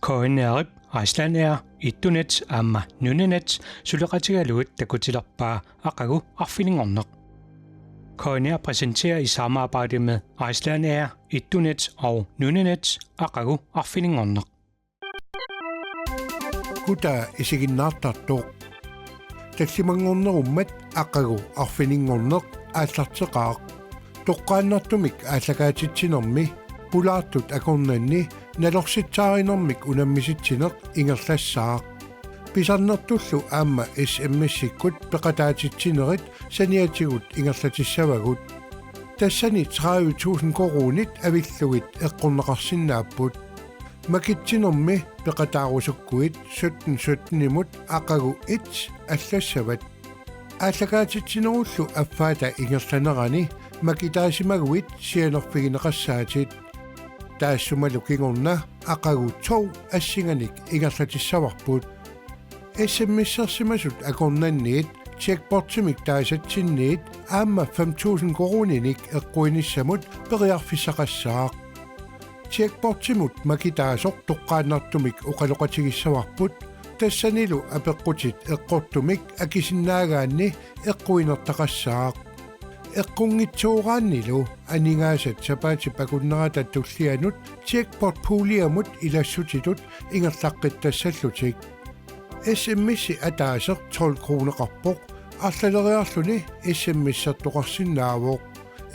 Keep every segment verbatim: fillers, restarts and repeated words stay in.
K N R-ip Icelandair, Etunet aamma Nunanet suleqatigalugit takutilerpaa aqagu arfininngorneq. K N R præsenterer i samarbejde med Icelandair, Etunet og Nunanet aqagu arfininngorneq. Kutaa isiginnaartartoq. Tallimanngornerummat aqagu arfininngorneq aallarteqaaq. Toqqaannartumik aallakaatitsinermi pulaartut akornanni nalorsitsaarinermik unammisitsineq ingerlassaaq. Pisarnertullu aamma S M S-ikkut peqataatitsinerit saniatigut ingerlatissavagut. Tassani tredive tusind koruunit avillugit eqqorneqarsinnaapput. Makitsinermi peqataarusukkuit sytten sytten-imut aqagu et allassavat. Aallakaatitsinerullu affaata ingerlanerani makitaasimaguit sianerfigineqassaatit. Taassumalu kingorna aqagu to assinganik ingerlatissavarput. S M S-ersimasut akornanniit jackpotimik taasatsinniit aamma fem tusind koruuninik eqquinissamut periarfissaqassaaq. Jackpotimut makitaasoq toqqaannartumik oqaloqatigissavarput, tassanilu apeqqutit eqqortumik akisinnaagaanni eqquinertaqassaaq. Eqqunngitsooraannilu aningaasat sapaatip akunnerata tullianut jackpot pooliamut ilassutitut ingerlaqqittassallutik. S M S-i ataaseq tolv kroneqarpoq, arlaleriarluni S M S-ertoqarsinnaavoq.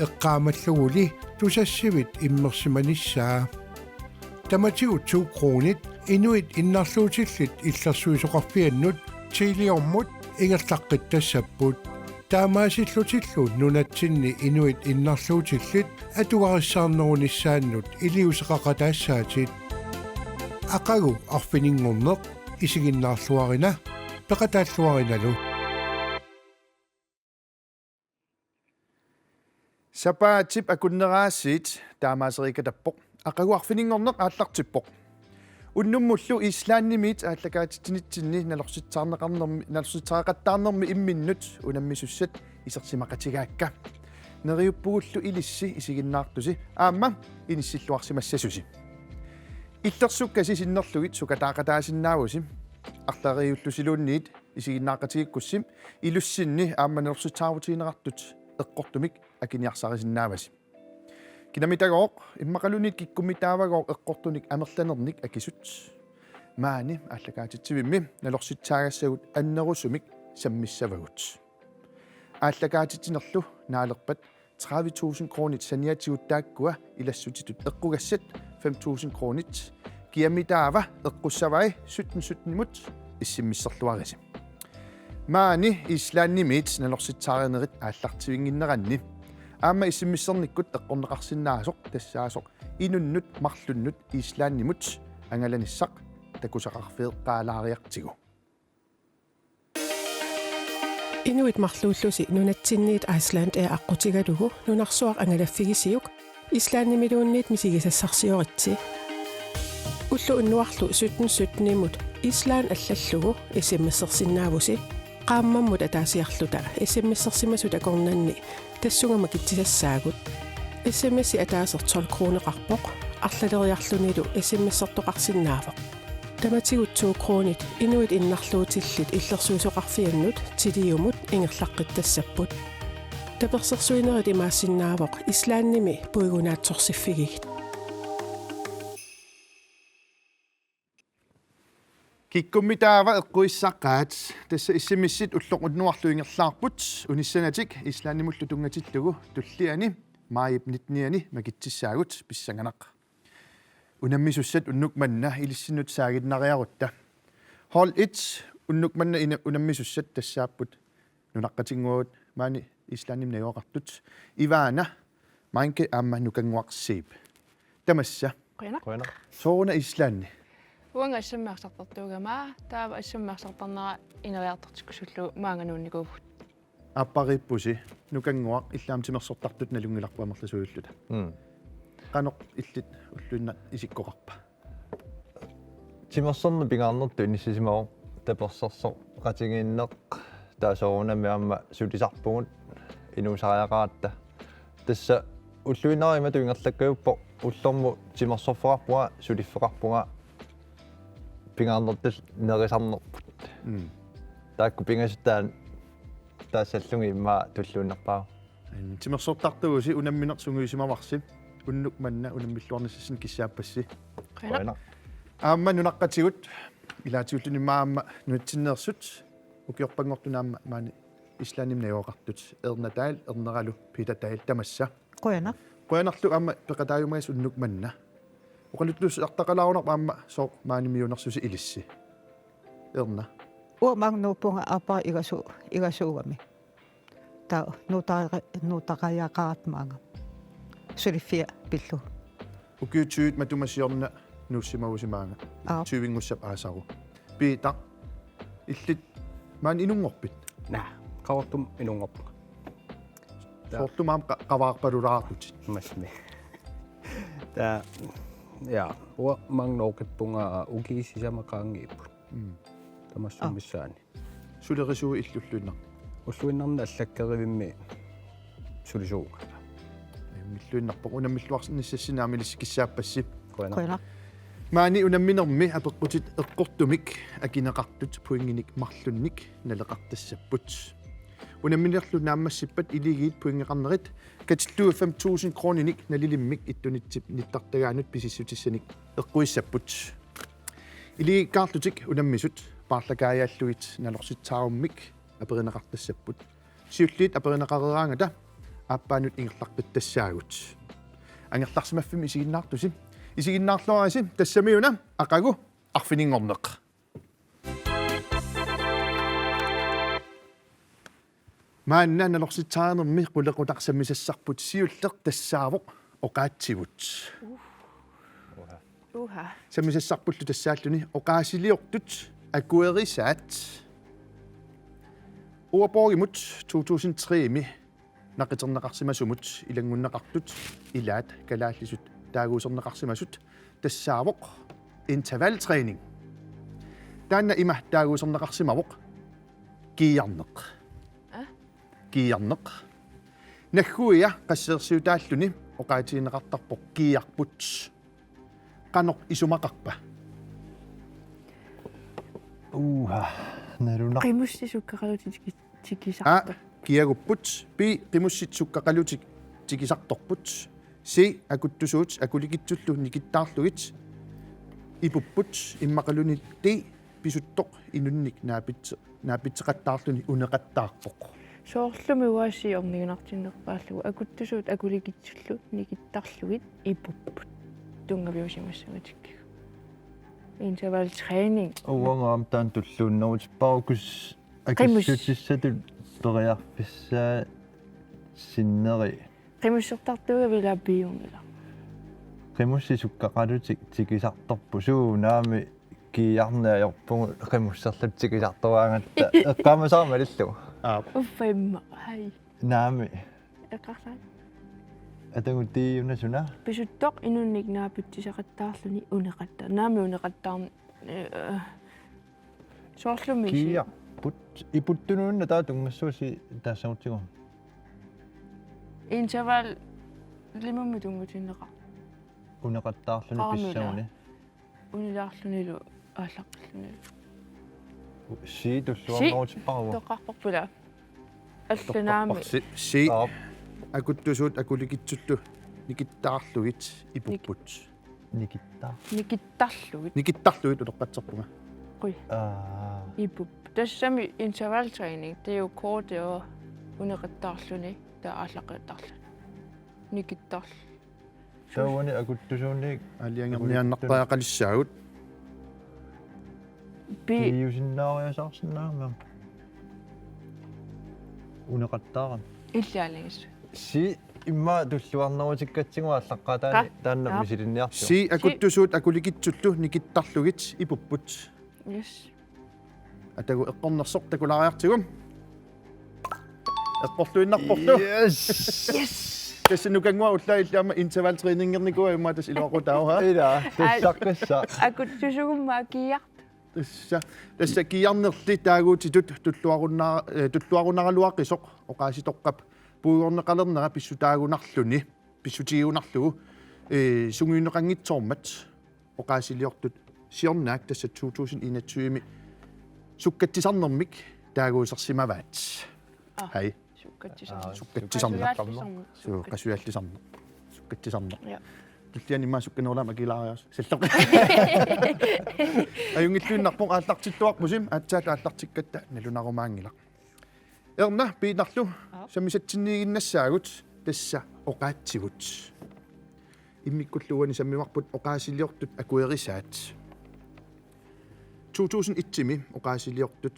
Eqqaamalluguli tusassivit immersimanissaa. Tamatigut to kroonit inuit innarluutillit illersuisoqarfiannut Teliamut ingerlaqqittassapput. Taamaasillutillu nunatsinni inuit innarluutillit atugarissaarnerunissaannut iliuuseqaqataassaatit. Aqagu arfininngorneq, isiginnaarluarina, peqataalluarinalu. Sapaatip akunneraasiit taamaasereeqqatappoq. Aqagu arfininngorneq aallartippoq. Unnummullu Islandimiit aallakaatitsinitsinni nalorsitsaarneqarnermi, nalorsitsaaqattaarnermi imminnut unammisussat isersimaqatigaakka. Neriuppugullu ilissi isiginnaartusi aamma inissilluarsimassasusi. Illersukkasi sinnerlugit sukataaqataasinnaavusi. Arlariullusiluunniit isiginnaaqatigiikkussi ilussinni aamma nalorsitsaarutigineqartut eqqortumik akiniarsarisinnaavasi. Kinamitagooq immaqaluunniit kikkummitaavagooq eqqortunik amerlanernik akisut. Maani aallakaatitsivimmi nalorsitsaagassagut annerusumik sammissavagut. Aallakaatitsinerlu naalerpat tredive tusind kroonit saniatigut taakkua ilassutitut eqqugassat fem tusind kroonit kiamitaava eqqussavai sytten sytten-imut S M S-erluarisi. Maani Islandimiit nalorsitsaarinerit aallartivinnginneranni aamma S M S-ernikkut eqqorneqarsinnaasoq tassaasoq inunnut marlunnut Islandimut angalanissaq takusaqarfeeqqaalaariartigu. Inuit marluullusi nunatsinniit Icelandair aqqutigalugu nunarsuaq angalaffigisiuk Islandimiluunniit misigisassarsioritsi. Ulloq unnuarlu sytten sytten-imut Island allallugu S M S-ersinnaavusi. Qaammammut ataasiarluta S M S-ersimasut akornanni tassunga makitsisassaagut. S M S-i ataaseq tolv kroneqarpoq, arlaleriarlunilu S M S-ertoqarsinnaavoq. Tamatigut to kroonit inuit innarluutillit illersuisoqarfiannut Teliamut ingerlaqqittassapput. Tapersersuinerit imaassinnaavoq Islandimi puigunaatsorsiffigigit. Kikkummitaava eqquissaqaat, tassa S M S-it ulloq unnuarlu ingerlaarput, unissanatik Islandimullu tunngatillugu tulliani maajip nitten-iani makitsissaagut, pissanganaq. Unammisussat unnuk manna ilissinnut saaginnariarutta. Hold et, unnuk manna ina-, unammisussat tassaapput nunaqqatinnguagut maani Islandimi najugaqartut. Ivana Meinke aamma Nukannguaq Zeeb. Tamassa. Qujanaq. Qujanaq. Sooruna Islandi? Uanga assammiarsartartuugama, taava assammiarsartarnera ineriartortikkusullugu maanga nuunnikuuvugut. Aappariippusi, Nukannguaq, illit aamma timersortartut nalunngilarput amerlasuulluta. Mm. Qanoq illit ulluinnaq isikkoqarpa? Timersorneq pingaarnertut inissisimavoq, tapersersoqatigiinneq taava soorunami aamma sulisarpugut inuusariaqaratta. Tassa ulluinnarni imatut ingerlakkajuppoq, ullormut timersorfeqarpunga, suliffeqarpunga, pingaarnertut nerisarnerput. Mm. Taakku pingasut taanna taassallugit immaqa tulluunnerpaavoq. Timersortartuusi unammineq sungiusimavarsi. Unnuk manna unammilluarnissassinnik kissaappassi. Qujanaq. Qujanaq. Aamma nunaqqatigut ilaatigulluunniit aamma nunatsinneersut ukiorpanngortuni aamma maani Islandimi najugaqartut Erna Dahl, Erneralu Peter Dahl tamassa. Qujanaq. Qujanarlu aamma peqataajumagassi unnuk manna. Oqaluttuassartaqalaarunarpoq aamma sooq maani miunersusi ilissi. Erna. Uanga maanga nuuppunga aappara igasu-, igasuugami. Taava nuuta-, nuutaqariaqaratta maanga. Suliffia pillugu. Ukiut tyvet matuma siorna nuussimagusi maanga. Aap. Tyvengussap aasaru. Peter, illit maani inunngorpit? Naa, Qaqortumi inunngorpunga. Taava. Soorlu maani qa-, qavaarpalulaarputit. Masmi. Taava, ja, uanga maanga nooqippunga ukiut sisamat qaangiupput. Mm. Tamassummik. Aa. Missaani. Sulerisuuit illulluinnaq? Ulluinnarni allakkerivimmi sulisuuvunga. Unammilluarnissassinnik aamma ilissi kissaappassi. Qujanaq. Qujanaq. Maani unamminermi apeqqutit eqqortumik akineqartut pointinik marlunnik naleqartassapput. Unamminerlu naammassippat iligiit pointeqarnerit katillugu fem tusind kroninik nalilimmik ittunitsip nittartagaanut pisissutissanik eqquissapput. Iligiikkaarlutik unammisut paarlakaajallugit nalorsitsaarummik aperineqartassapput. Siulliit aperineqareeraangata aappaanut ingerlaqqittassaagut. Angerlarsimaffimmi isiginnaartusi. Isiginnaarluarisi tassamiuna aqagu arfininngorneq. Maanna nalorsitsaarinermi qulequtaq sammisassarput siulleq tassaavoq oqaatsivut. Uha. Sammisassarpullu tassaalluni oqaasiliortut akuerisaat. Ordbogimut to tusind tre-mi naqiterneqarsimasumut ilanngunneqartut ilaat kalaallisut taaguuserneqarsimasut tassaavoq intervaltræning. Taanna ima taaguuserneqarsimavoq kiiarneq. Aa? Kiiarneq. Nagguia qasseersiutaalluni oqaatigineqartarpoq kiiarput. Qanoq isumaqarpa? Uha, nalunaq. Qimussit sukkaqalutik tiki-, tikisartoq. A, kiagupput. B, qimussit sukkaqalutik tikisartorput. C, akuttusuut akulikitsullu nikittaarlugit ipupput. Immaqaluunniit D, pisuttoq inunnik naapitse-, naapitseqattaarluni uneqattaarpoq. Soorlumi uagut orniginartinnerpaallugu akuttusuut akulikitsullu nikittarlugit ipupput. Tunngaviusimassagatsigu. Intervaltræning. Uanga aamma taanna tulluunnerutippara uku s-, qimus-, akissutissatut periarfissaa sinneri. Qimussertartuugavit ilaa piiunngilaq? Qimussit sukkaqalutik tikisartorput, suu naamik kiiarneq ajorpugut qimusserlutik tikisartoraangatta eqqaamasara malillugu. Aap. Uffa imma, hai. Naamik. Eqqarsaat. Atagu D-una suna? Pisuttoq inunnik naapitseqattaarluni uneqattaar-. Naamik uneqattaar-, eh, soorlumi si-. Kiiarput, iputtunuinnaat taava tunngassuusi taassagutsigu. Intervallimummi tunngatinneqarpoq. Uneqattaarluni. Qaamila. Pissaguni. Unilaarlunilu aallaqqillunilu. C tulluarnerutipparua. Toqqarpoq ilaa. Alla naamik. Toqqarpoq C, C. Aap. Akuttusuut akulikitsullu nikittaarlugit ipupput. Nik-. Nikittar-. Nikittarlugit. Nikittarlugit utoqqatserpunga. Qui. Aa. Ipup. Tassami intervaltræning, det er jo kortere uneqattaarluni, taava aallaqqittarluni. Nikittarl-. Taavani akuttusuunniit. Aalajangerniaannartariaqalissaagut. Pi-. Piiusinnaariasaarsinnaammat. Uneqattaarami. Illit aalajangissavat. C immaqa tulluarnerutikkatsigu aallaqqaataani. Qa-. Taanna. Aap. Misilinniarlugu. C akuttusuut akulikitsullu nikittarlugit ipupput. Yes. Atagu eqqornersoq takulaariartigu. Eqqorluinnarporlu. Yes. Yes. Tassa nukannguaq ullaaq illit aamma intervaltræningernikuuat immaqa tassa iluaqutaavoq. Ilaa, tussaqqissaq. Akuttusugummi kiiartut. Tassa, tassa kiiarnerli taaguutitut tulluarunna-, eh, tulluarunaraluaqisoq oqaasitoqqap puigorneqalernera pissutaagunarluni, pissutigigunarlugu, eh, sungiunneqanngitsoormat oqaasiliortut siornaak tassa to tusind enogtyve-mi sukkatsisarnermik taaguusersimavaat. Ah. Hej. Sukkatsisarneq. Sukkatsisarneq. Qasuallisarneq. Suu, qasuallisarneq. Sukkatsisarneq. Ja. Tulliani immaqa sukkanerulaamik akilaariarus. Sallaq. Ajunngilluinnarpoq aallartilluarpusi, aatsaat aallartikkatta nalunarumaanngilaq. Erna, Piitarlu, Aap. Sammisatsinniiginnassaagut tassa oqaatsivut. Immikkullu uani sammivarput oqaasiliortut akuerisaat. To tusind et-imi oqaasiliortut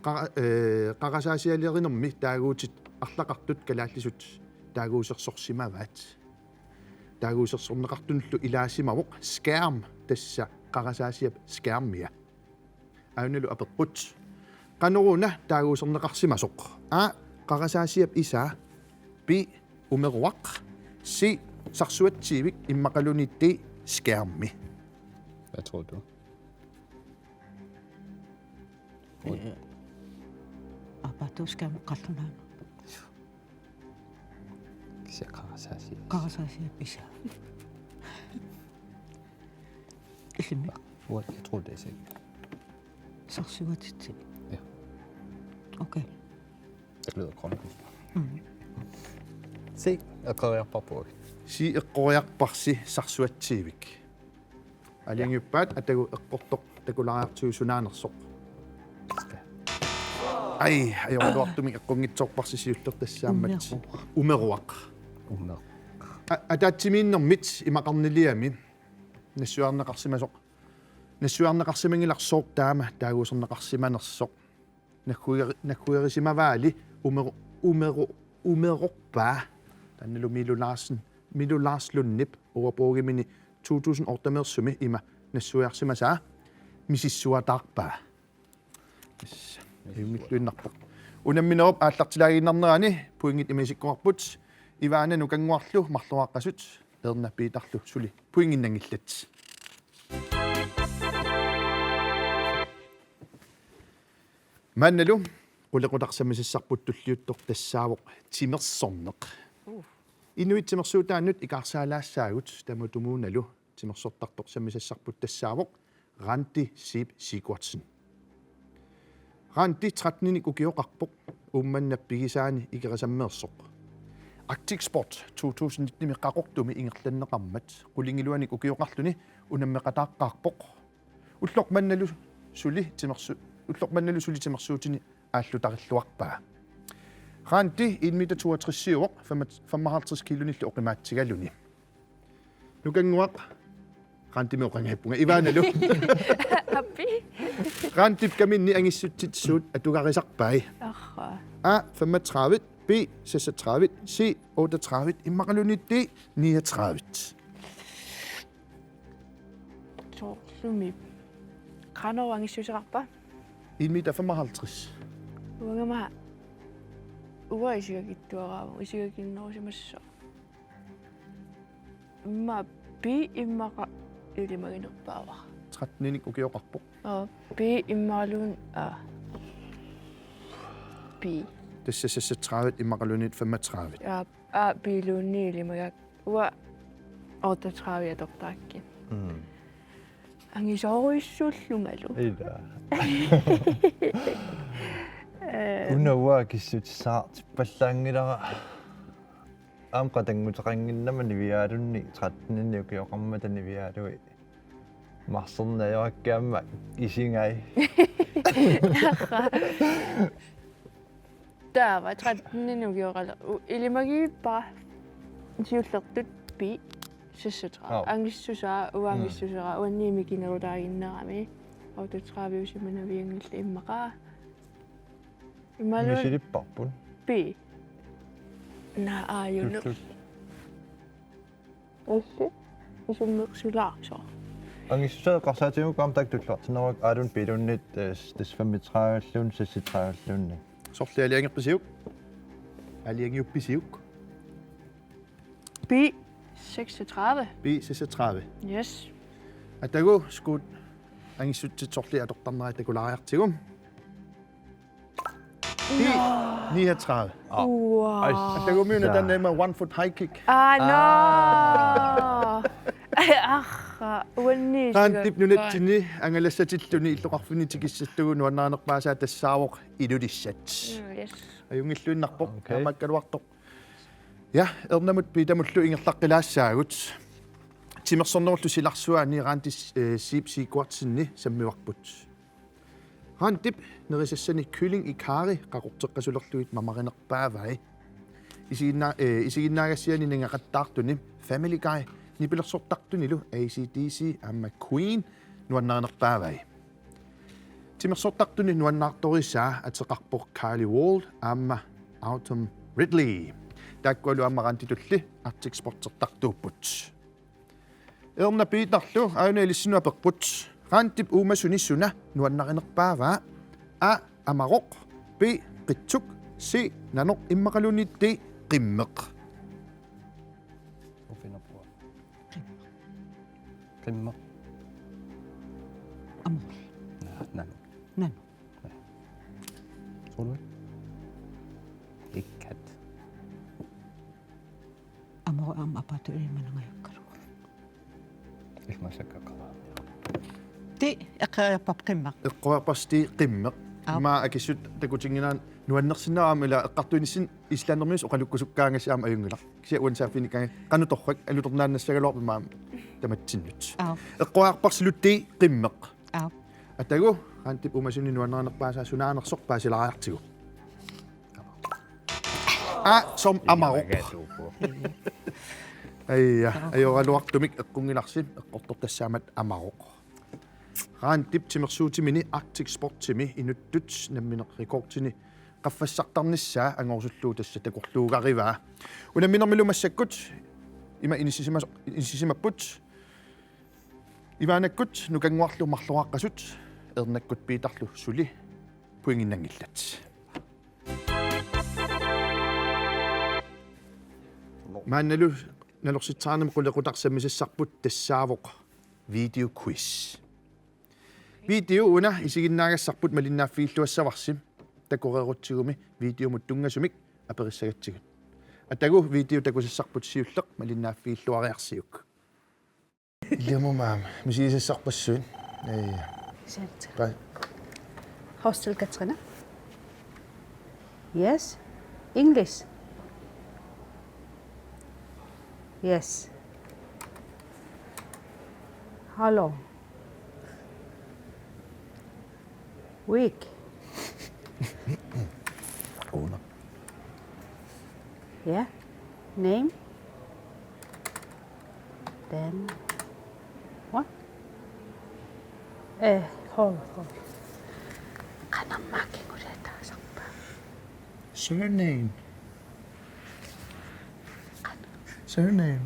qara-, eh, qarasaasialerinermi taaguutit arlaqartut kalaallisut taaguusersorsimavaat. Taaguusersorneqartunullu ilaasimavoq skærm, tassa qarasaasiap skærmia. Aanalu apeqqut: Qanoruna taaguuserneqarsimasoq? A, qarasaasiap isaa. B, umeruaq. C, sarsuatsiivik immaqaluunniit D, skærmi. Hvad tror du? Aappaattuuskaamu qallunaana. Kisianni qarasaasiaq. Qarasaasiap isaa. Illimmi. Uanga, jeg tror, det er sikkert. Sarsuatsiivik. Ja. Okay. Det lyder grønt. Mm. Se, jeg prøver på. C, eqqoriarparsi sarsuatsiivik. Aalajangiuppaat atagu eqqortoq takulaariartigu sunaanersoq. Ai, ajorluartumik eqqunngitsoorparsi siullertassaammat. Umeruaq. Umeruaq. Umeruaq. A-, ataatsimiinnermit imaqarniliami nassuiarneqarsimasoq. Nassuiarneqarsimanngilarsi taama taaguuserneqarsimanersoq. Naggueri-, nagguerisimavaali umeru-, umeru-, umerorpaa. Taannalu Milo Larsen, Milo Larslundip ordbogimini to tusind otte-meersumi ima nassuiarsimasaa misissuataarpaa. Yes. Ajunngilluinnarpoq. Unamminerup aallartilaaginnarnerani pointit ima isikkoqarput. Ivana Nukannguarlu marloriaqqasut, Erna Piitarlu suli pointinnanngillat. Maannalu qulequtaq sammisassarput tulliuttoq tassaavoq timersorneq. Uh. Inuit timersuutaannut ikaarsaalaassaagut, tamatumuunalu timersortartoq sammisassarput tassaavoq Randi Zeeb Sigurdsen. Randi tretten-inik ukioqarpoq, Uummannap pigisaani Ikerasammeersoq. Arctic Sport to tusind nitten-imi Qaqortumi ingerlanneqarmat qulingiluanik ukioqarluni unammeqataaqqaarpoq. Ulloq mannalu suli timersu-, ulloq mannalu suli timersuutini aallutarilluarpaa. Randi en meter toogtres-iuvoq, femoghalvtreds kilonillu oqimaatsigaluni. Nukannguaq Randimik oqanngippunga, Ivanalu. Appi. Randip kaminni angissutsit suut atugarisarpai? Arra. A, femogtredive, B, seksogtredive, C, otteogtredive, immaqaluunniit D, niogtredive. Soorlumi. Qanoq angissuseqarpa? En meter femoghalvtreds. Uangama. Uanga isigakitsuaraavunga, isigakinnerusimassaaq. Immaqa B immaqa ilimaginerpaavara. Tretten-inik ukioqarpoq. Aa, B immaqaluunniit A. B. Tassa seksogtredive immaqaluunniit femogtredive. Ja, A B-luunniit ilimagakku. Uanga otteogtredive atortarakkit. Mm. Angisoorujussuullungalu. Ila. Eh, Una uanga akissutissaartippallaanngilara. Aamma qatannguteqannginnama Niviaalunnik tretten-inik ukioqarmata Niviaalui marsernajorakkaamma isigai. Taava tretten-inik ukioqaleq. U-, ilimagippara siullertut B seksogtredive. Aap. Angissusaa, uanga Mm. angissuseraa, uannimi kinerutaaginnerami. Otteogtredive-usimanavianngillat immaqa. Imaluunniit Misilipparput. B. Naa aajunneq. Tullut. Assi. Isummersilaarsoq. Angissusaa eqqarsaatigalugu aamma taakku tulluartinneruakka, Aalun B-luunniit, eh, tassa femogtredive-luunniit, seksogtredive-luunniit. Sorleq aalajangerpisiuk? Aalajangiuppisiuk? B seksogtredive. B seksogtredive. Yes. Atagu skuut angissutsit sorliit atortarnerat takulaariartigu. B niogtredive. Wow. Atagumiuna taanna ima one foot high kick. Ah, no. Ah. Ah. Qa-, uanni Qaantip nunatsinni angalassatilluni illoqarfinni tikissallugu nuannarinerpaasaa tassaavoq Ilulissat. Mm, yes. Ajunngilluinnarpoq, okay, taamaakkaluartoq. Ja, Ernamut Piitamullu ingerlaqqilaassaagut. Timersornerullu silarsuaani Randi, eh, Zeeb Sigurdsenip sammivarput. Randip nerisassani Kylling Ikari qaqorteqqasulerlugit mamarinerpaavai. Isiginna-, eh, isiginnaagassiani ningaqattaartuni Family Guy nipilersortartunilu A C/D C aamma Queen nuannarinerpaavai. Timersortartuni nuannaartorisaa ateqarpoq Kylie Wall aamma Autumn Ridley. Taakkualu aamma Randitulli Arctic Sportertartuupput. Erna Piitarlu aajuna ilissinnut apeqqut: Randip uumasuni suna nuannarinerpaavaa? A, Amaroq. B, Qitsuk. C, Nanoq immaqaluunniit D, Qimmeq. Ufinerpua. Qimmeq. Amaroq. Naa, Nanoq. Nanoq. Sulu. Ikkat. Amaroq aamma apaatut ilimanangajukkaluaq. Ilmasakka qalaarniarpoq. Ti eqqoriarpara Qimmeq. Eqqoriarparsi Qimmeq. Aap. Immaqa akissut takutinngilara nuannersinnaavoq aamma ila eqqartuinissinni islandimiusut oqalukkusukkaangassi aamma ajunngilaq. Kisianni uani saaffiginikkaangat qanoq torrak alutornaannassagaluarpoq immaqa tamatsinnut. Aap. Eqqoriarparsilu Ti Qimmeq. Aap. Atagu, Randip uumasuni nuannarinerpaasaa sunaanersoq paasilaariartigu. A, som Amaroq. Imagatuupu. Aja, ajoraluartumik eqqunngilarsi, eqqortoq tassaammat Amaroq. Randip timersuutimini Arctic Sportsimi inuttut nammineq rekordini qaffassartarnissaa angorusullugu tassa takorluugarivaa. Unamminermilu massakkut ima inissisimas-, inissisimapput. Ivaanakkut Nukannguarlu marloriaqqasut, Ernakkut Piitarlu suli pointinnanngillat. Maannalu nalorsitseraanni qulequtaq sammisassarput tassaavoq video quiz. Video una isiginnaagassarput malinnaaffigilluassavarsi, takoreerutsigumi videomut tunngasumik aperissagatsigit. Atagu video takusassarput siulleq malinnaaffigilluariarsiuk. Ilumut aamma misigisassarpassuit. Ee. Sianertik. Bye. Hostel Katrina. Yes. English. Yes. How long? Week. Una. Yeah. Name. Then what? Eh, hold, hold. Qanammaakki ngulataasarpa. Surname. Surname.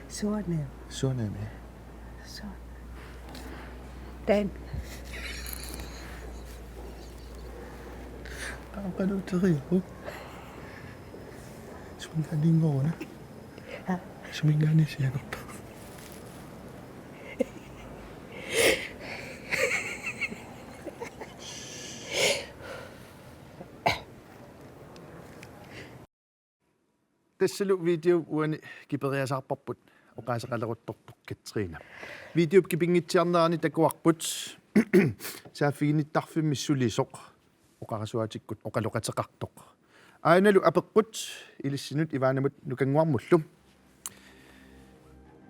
Surname. Surname, ja. Surname. Dan. Aqaluteriaru. Suminngaanniinngoruna. Suminngaanniit sianerpa. Tassalu video uani kiperiasaarparput oqaaseqaleruttorpoq Katrina. Videop kipinngitsiarnerani takuarput saaffiginnittarfimmi sulisoq oqarasuaatikkut oqaloqateqartoq. Aajuna apeqqut ilissinnut Ivaanamut Nukannguarmullu.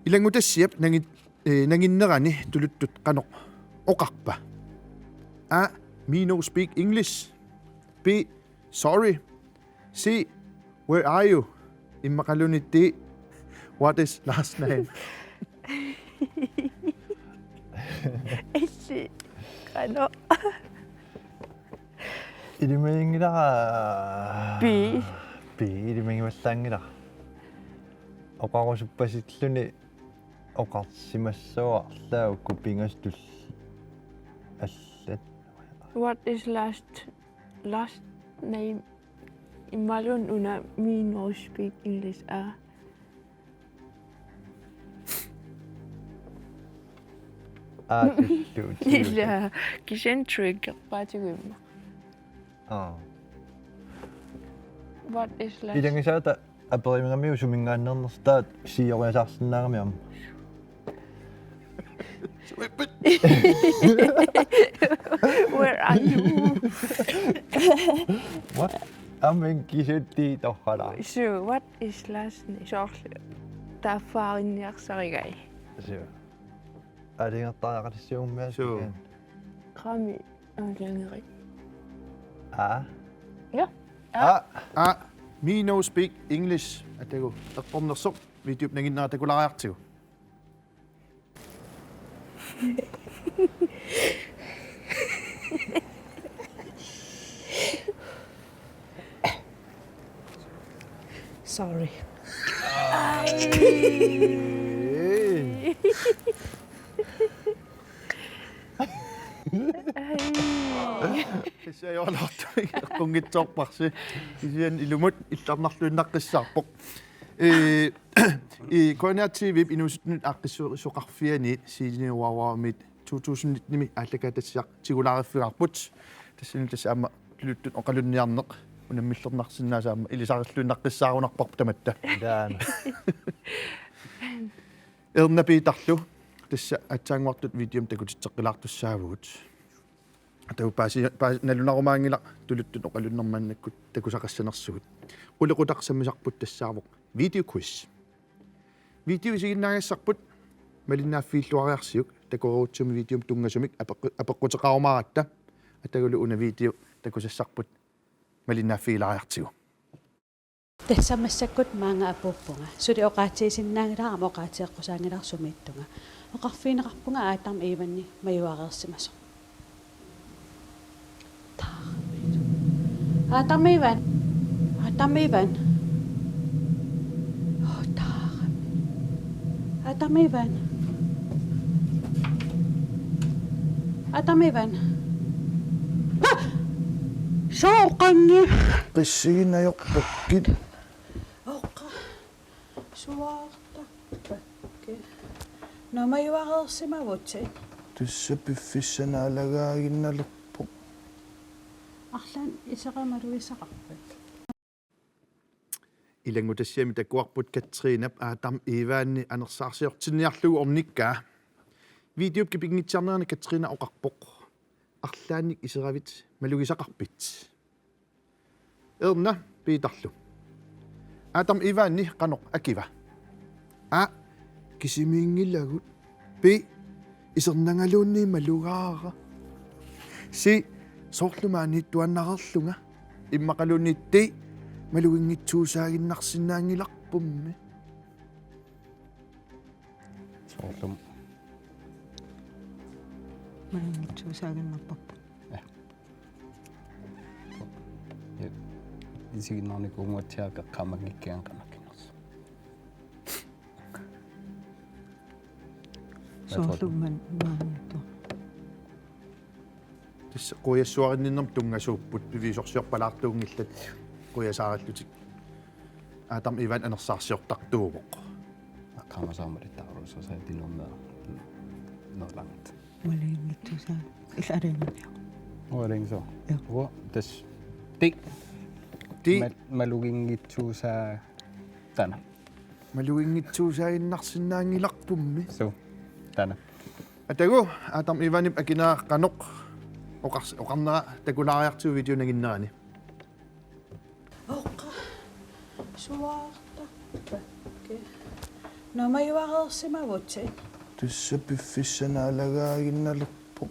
Ilanngutassiap nangi-, eh, nanginnerani tuluttut qanoq oqarpa? A, me no speak English. B, sorry. C, where are you? Immaqaluunniit D, what is last name? Illit, qanoq. Ilimaginngilara. B. B, ilimagivallaanngilara. Oqarusuppasilluni oqarsimassavara arlaat uku pingasut allat. What is last, last name? Imaluunniit una me no speak English, a. Aa, tullu, tullu. Ila, kisianni triggerpaatigu immaqa. Aa. What is last? Ilagisaata aperimigamiuk suminngaanneernersoq, taava sioriasaarsinnaagami aamma. Where are you? What? Aamma kisianni torralaa. So, what is last name? Soorlu. Taaffaariniarsarigai. So. Aalajangertariaqatissagummik. So. Qami aalajangerit. Aa. Ja. Aa. Aa. Me no speak English. Atagu eqqornersoq videop nanginnera takulaariartigu. Sorry. Kisianni ajoraluartumik eqqunngitsoorparsi. Kisianni ilumut illarnarluinnaqqissaarpoq. Ee, i K N R T V-p inuusuttunut aaqqissuisoqarfianiit Senior Wow Wow-mit to tusind nitten-imi aallakaatitassiaq tigulaariffigaarput. Tassani tassa aamma tuluttut oqalunniarneq unammillernarsinnaasut aamma ilisarilluinnaqqissaarunarparput tamatta. Taanna. Erna Piitarlu, tassa aatsaannguartut videomik takutitseqqilaartussaavugut. Taava paasi-, paasi-, nalunarumaanngilaq tuluttut oqalunneq maannakkut takusaqassanersugut. Qulequtaq sammisarput tassaavoq video quiz. Video isiginnaagassarput malinnaaffiilluariarsiuk, takoreerutsumik videomut tunngasumik apeqqu-, apeqquteqarumaaratta. Atagulu una video takusassarput malinnaaffigilaariartigu. Tassa massakkut maanga apuuppunga. Suli oqaatsiisinnaanngilara aamma oqaatseqqusaanngilara sumiittunga. Oqarfigineqarpunga Adam Ivanni majuareersimasoq. Adam Ivan. Adam Ivan. Oh, Adam. Adam Ivan. Adam Ivan. Ah! Soqangi. Qissiginajorpakkit. Oqqa. Suaartakkit. Namajuareersimavutit. Tassa piffissaq naalagaaginnalerpoq. Arlaannik iseqarumalugisaqarpit? Ilanngutassiami takuarput Katrinap Adam Ivanni anersaarsiortinniarlugu ornikkaa. Videop kipingitsiarnerani Katrina oqarpoq: Arlaannik iseravit malugisaqarpit? Erna Piitarlu. Adam Ivanni qanoq akiva? A: Kisimiinngilagut. B: Isernangaluunniit malugaara. C: Soorlu maaniittuaannarlunga. Immaqaluunniit D: Maluginngitsuusaaginnarsinnaanngilarpummi. Soorlu. Maluginngitsuusaaginnarparput. Ja. Ja. Isiginnaarnikuunnguatsiaq eqqaamanngikkigami qanoq kinnersu. Soorlu man-, maaniittu. Tassa qujassuarinninnermut tunngasuupput, piviusorsiorpalaartuunngillat qujasaarallutik. Adam Ivan anersaarsiortartuuvoq. Aqqaamasaamalittaarussaasai tinuummeer. Noorlangt. Maluginngitsuusaa-, ila arinnguniaq. Ualingiso. Ja. Uo, tassa. Ti. Ti. Mal-, maluginngitsuusaa-, taanna. Maluginngitsuusaaginnarsinnaanngilarpummi. Suu, taanna. Atagu, Adam Ivanip akinera qanoq oqars-, oqarnera takulaariartigu videop nanginnerani. Oqqa. Suaartakkit. Namajuareersimavutit. Tassa piffissaq naalagaaginnalerpoq.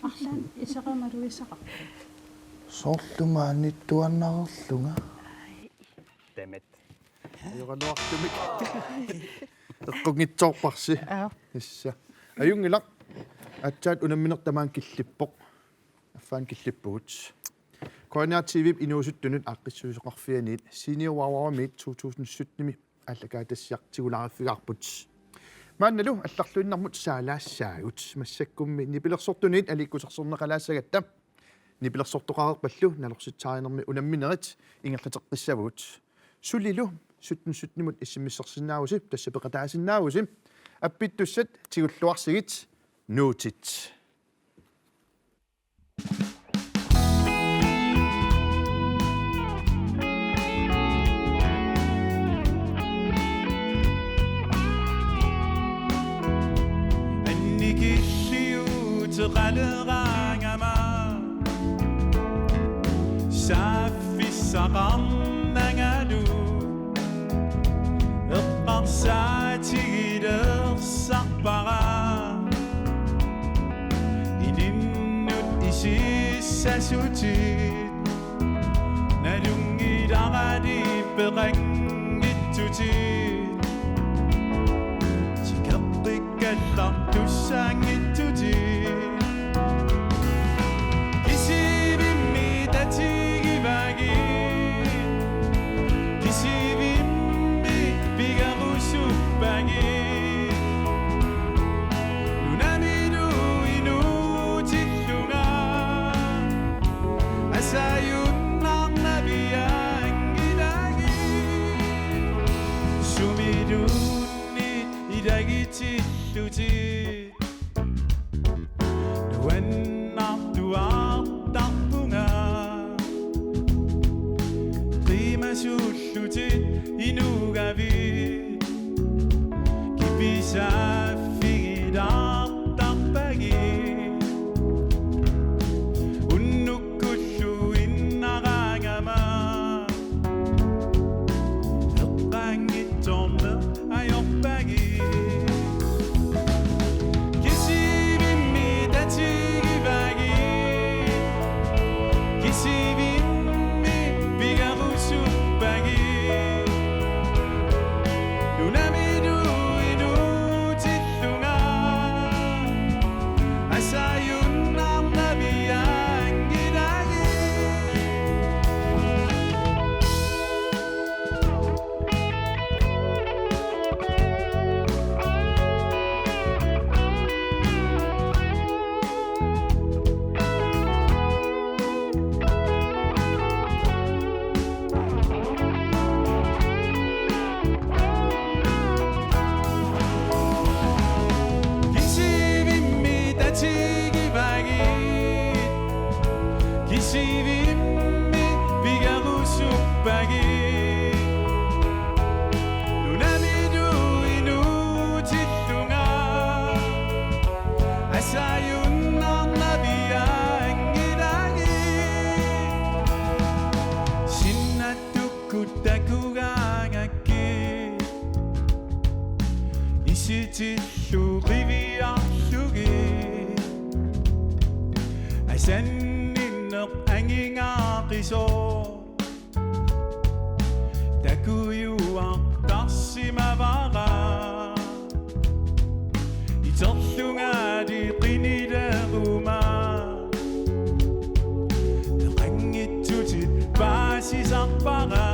Arlaannik iseqarumalugisaqarpit? Soorlu maaniittuaannarlunga. Dammit. Ajoraluartumik. Eqqunngitsoorparsi. Aa. Tassa. Ajunngilaq. Aatsaat unammineq tamaanga killippoq. Affaana killippugut. K N R T V-p inuusuttunut aaqqissuisoqarfianiit Senior Wow Wow-mit to tusind sytten-imi aallakaatitassiaq tigulaariffigaarput. Maannalu allarluinnarmut saalaassaagut. Massakkummi nipilersortunit aliikkusersorneqalaassagatta. Nipilersortoqareerpallu nalorsitsisarinermi unamminerit ingerlateqqissavagut. Sulilu sytten sytten-imut S M S-ersinnaavusi, tassa peqataasinnaavusi. Appittussat tigulluarsigit, nuutit. Qaleraangama saaffissaqarnangalu eqqarsaatigilersarpara ilinnut isissasutit nalunngilarali peqanngitsutit tikeqqikkallartussaanngitsutit. Kisivimmi tatigivagit, kisivimmi pigerusuppagit. Nunamilu inuutillunga asajunnarnavianngilagit. Sumiluunniit ilagitillutit nuannartuaartarpunga. Qiimasuullutit inuugavit kipisaaffigilaartarpagit. Unnukkullu innaraangama eqqaanngitsoorneq ajorpagit. Kisivimmi tatigivagit, kisivimmi pigerusuppagit. Nunamilu inuutillunga asajunnarnavianngilagit. Kisivimmi tatigivagit, kisivimmi pigerusuppagit. Nunamilu inuutillunga asajunnarnavianngilagit. Sinnattukkut takugaangakkit isitillu qiviarlugit. Asanninneq angingaaqisoq takujuartarsimavara. Iterlungaali qinileruma peqanngitsutit paasisarpara.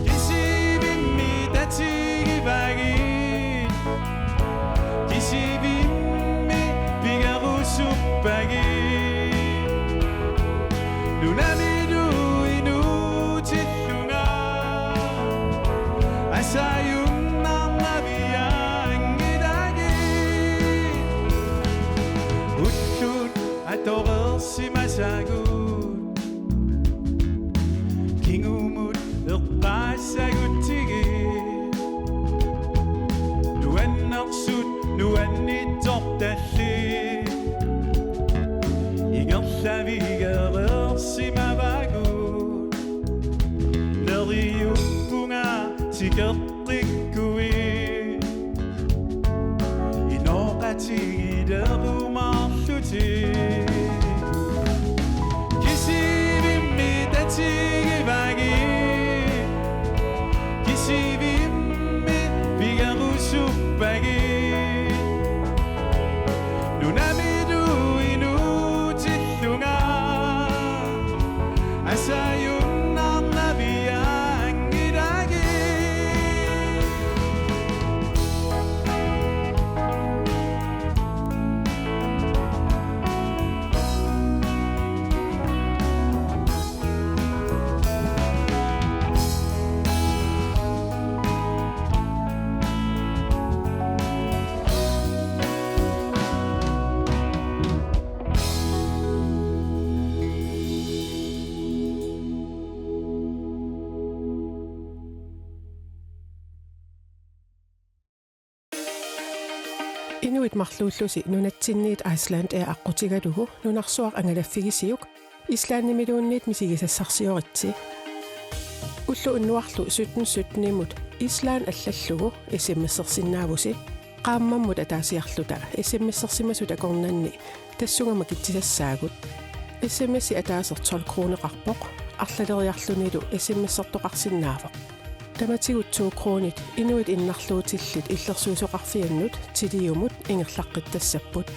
Kisivimmi tatigivagit, kisivimmi pigerusuppagit. Nunamilu inuutillunga asajunnarnavianngilagit. Ullut atoreersimasagut kingumut eqqaassagutsigit. Nuannersut nuannitsortallit ingerlavigereersimavagut. Neriuppunga tikeqqikkuit inooqatigilerumaarlutit. Kisivimmi tatigivagit, kisivimmi pigerusuppagit. Nunamilu inuutillunga asajunnarnavianngilagit. Inuit marluullusi nunatsinniit Iceland Air aqqutigalugu nunarsuaq angalaffigisiuk Islandimiluunniit misigisassarsioritsi. Ulloq unnuarlu sytten sytten-imut Island allallugu S M S-ersinnaavusi. Qaammammut ataasiarluta S M S-ersimasut akornanni tassunga makitsisassaagut. S M S-i ataaseq tolv kroneqarpoq, arlaleriarlunilu S M S-ertoqarsinnaavoq. Tamatigut to kronit inuit innarluutillit illersuisoqarfiannut Tiliumut ingerlaqqittassapput.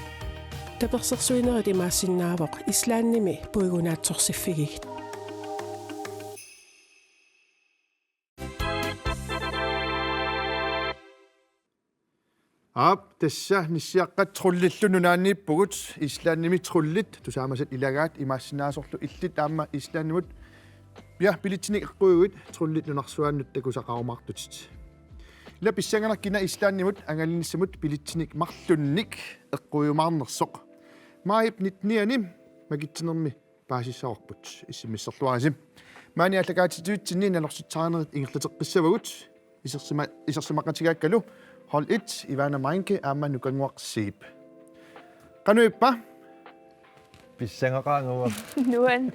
Tapersersuinerit imaassinnaavoq Islandimi puigunaatsorsiffigigit. Aap, tassa nissiaqqat Trollillu nunaanniippugut, Islandimi Trollit tusaamasat ilagaat, imaassinnaasorlu illit aamma Islandimut, ja, billetsinik eqquiguit Trollit nunarsuannut takusaqarumaartutit. Ila pissanganaq kina Islandimut angalanissamut billetsinik marlunnik eqquiumaarnersoq. Maajip nitten-iani makitsinermi paasissavarput, S M S-erluarisi. Maani aallakaatitsivitsinni nalorsitsisarnerit ingerlateqqissavagut. Isersima-, isersimaqatigaakkalu Hold et, Ivana Meinke aamma Nukannguaq Zeeb. Qanoq ippa? Pissangaqaanga. Nuann.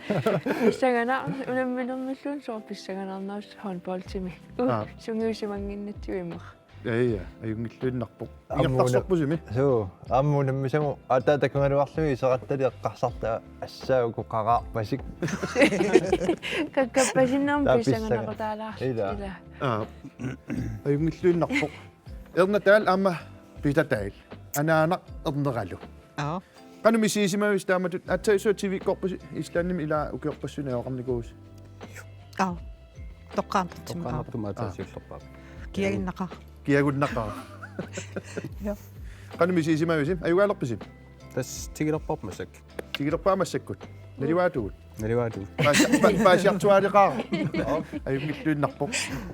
Pissanganaq, unamminermilluunniit soorlu pissanganarnersoq håndboldimi. Uh, Aa. Sungiusimannginnatsigu immaqa. Ja, ja, ajunngilluinnarpoq. Aamma una-, ingerlasorpusimi. Suu, aamma unammisagut aatsaat takugaluarlugit iseqattali eqqarsartut assaat uku qaraarpasik. Kakkappasinnermi Taava pissanganaq. Pissanganaqutaalaarlutik Ila. Ila. Aa. Ajunngilluinnarpoq. Erna Dahl aamma Peter Dahl. Anaanaq erneralu. Aa. Qanoq misigisimavisi taamatut? Aatsaat TV-kkoorpusi Islandimi, ila ukiorpassuit najugaqarnikuuvusi? Aa. Toqqaannartumik. Toqqaannartumik aatsaat siullerpaaq. Kiagunnaqaaq. Kiagunnaqaaq. Ja. Qanoq misigisimavisi? Ajugaalerpisi? Tassa tigilerparput massakkut. Tigilerpaat massakkut. Nalivaatigut. Nalivaatigut. Paasi-, pa-, paasiartuaaleqaaq. Ajunngilluinnarpoq.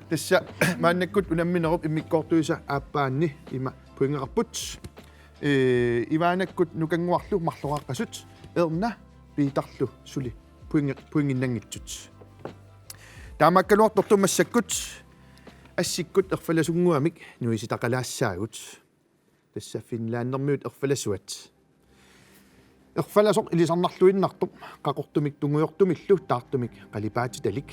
Tassa maannakkut unamminerup immikkoortuisa aappaanni ima pointeqarput. Ee, Ivanakkut Nukannguarlu marloraaqqasut, Erna Peterlu suli pointe-, pointinnanngitsut. Taamaakkaluartortut massakkut assikkut erfalasunnguamik nuisitaqalaassaagut. Tassa finlandermiut erfalasuat. Erfalasoq ilisarnarluinnartoq qaqortumik tungujortumillu taartumik qalipaatitalik.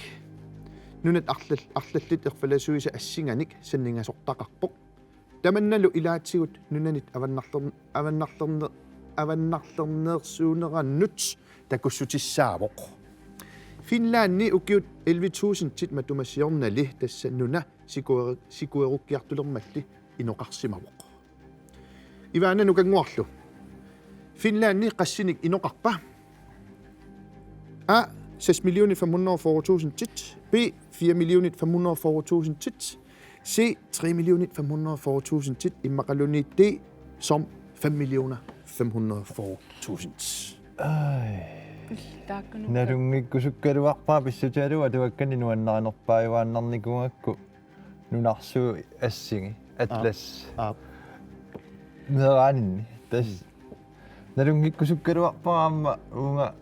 Nunat arlal-, arlallit erfalasuisa assinganik sanningasortaqarpoq. Tamannalu ilaatigut nunanit avannarler-, avannarlerne-, avannarlerneersuunerannut takussutissaavoq. Finlandi ukiut elleve tusindit matuma siornali tassa nuna sikueru-, sikuerukkiartulermalli inoqarsimavoq. Ivana Nukannguarlu. Finlandi qassinik inoqarpa? A, seks millioner fem hundrede og fyrre tusindit. B, fire millioner fem hundrede og fyrre tusindit. C, tre millioner fem hundrede og fyrre tusindit. Immaqaluunniit D, som fem millioner fem hundrede og fyrre tusind. Ai. Taakkununnga. Nalunngikkusukkaluarpara pissutigalugu atuakkani nuannarinerpaajuaannarnikuugakku. Nunarsuup assingi, Atlas. Aap. Aap. Meeraaninni. Tassa. Mm. Nalunngikkusukkaluarpara aamma uunga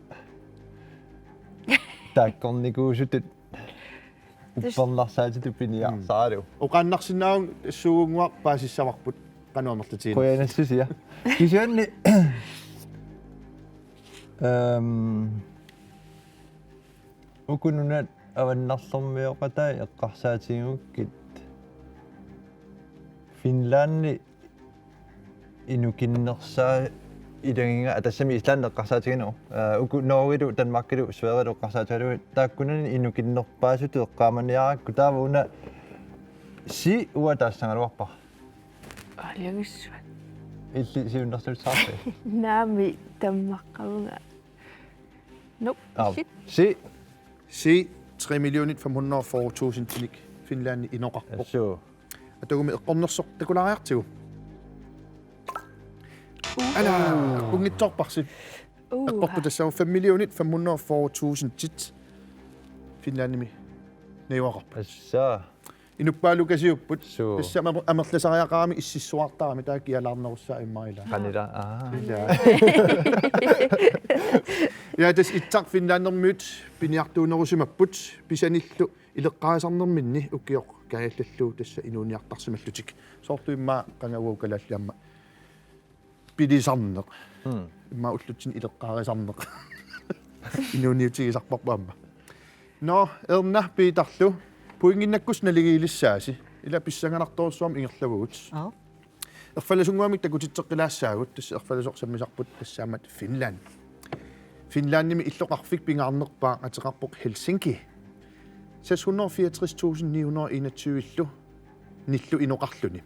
taakkornikuusutut Tassa. Uppernarsaatitut piniarsaralugu. Mm. Oqaannarsinnaavunga tassuugunnguaq paasissavarput qanoq amerlatiginersoq. Qujanassusia. Kisianni, ehm, uku nunat avannarlermioqatai eqqarsaatigigukkit Finlandi inukinnersaa ilagiga, aa, tassami Island eqqarsaatigalugu. Aa, uku Norgelu, Danmarkilu, Sverigelu eqqarsaatigalugit. Taakkunani inukinnerpaasutut eqqaamaniarakku taava una C uanga taassagaluarpara. Aalajangissuat. Illit siunnersuutissavarpit? Naamik, tammaqqavunga. Nope, Aap. Shit. C. C, tre millioner fem hundrede og fyrre tusindinik Finlandi inoqarpoq. Assut. Atagumi eqqornersoq takulaariartigu. Ala, eqqunngitsoorparsi. Uha. Eqqorpoq tassa fem millioner fem hundrede og fyrre tusindit Finlandimi najugaqarput. Assa. Inuppaalukasiupput. Suu. Tassa amer-, amerlasariaqarami ississuartarami taava kialaarnerussaaq immaqa ila. Qanila. Aa. Ila. Ja, tassa itsaq Finlandermiut piniartuunerusimapput pisanillu ileqqarisarnerminni ukioq kaajallallugu tassa inuuniartarsimallutik. Soorlu immaqa qanga uagut kalaallit aamma pilisarneq. Mm. Immaqa ullutsinni ileqqaarisarneq. Inuuniutigisarparput aamma. Nå, Erna Peterlu, pointinnakkuusut naligiilissaasi. Ila pissanganartorujussuarmik ingerlavugut. Aap. Erfalasunnguamik takutitseqqilaassaagut, tassa erfalasoq sammisarput tassaammat Finland. Finlandimi illoqarfik pingaarnerpaaq ateqarpoq Helsinki. Seks hundrede og fireogtres tusind ni hundrede og enogtyve-llu nillu inoqarluni.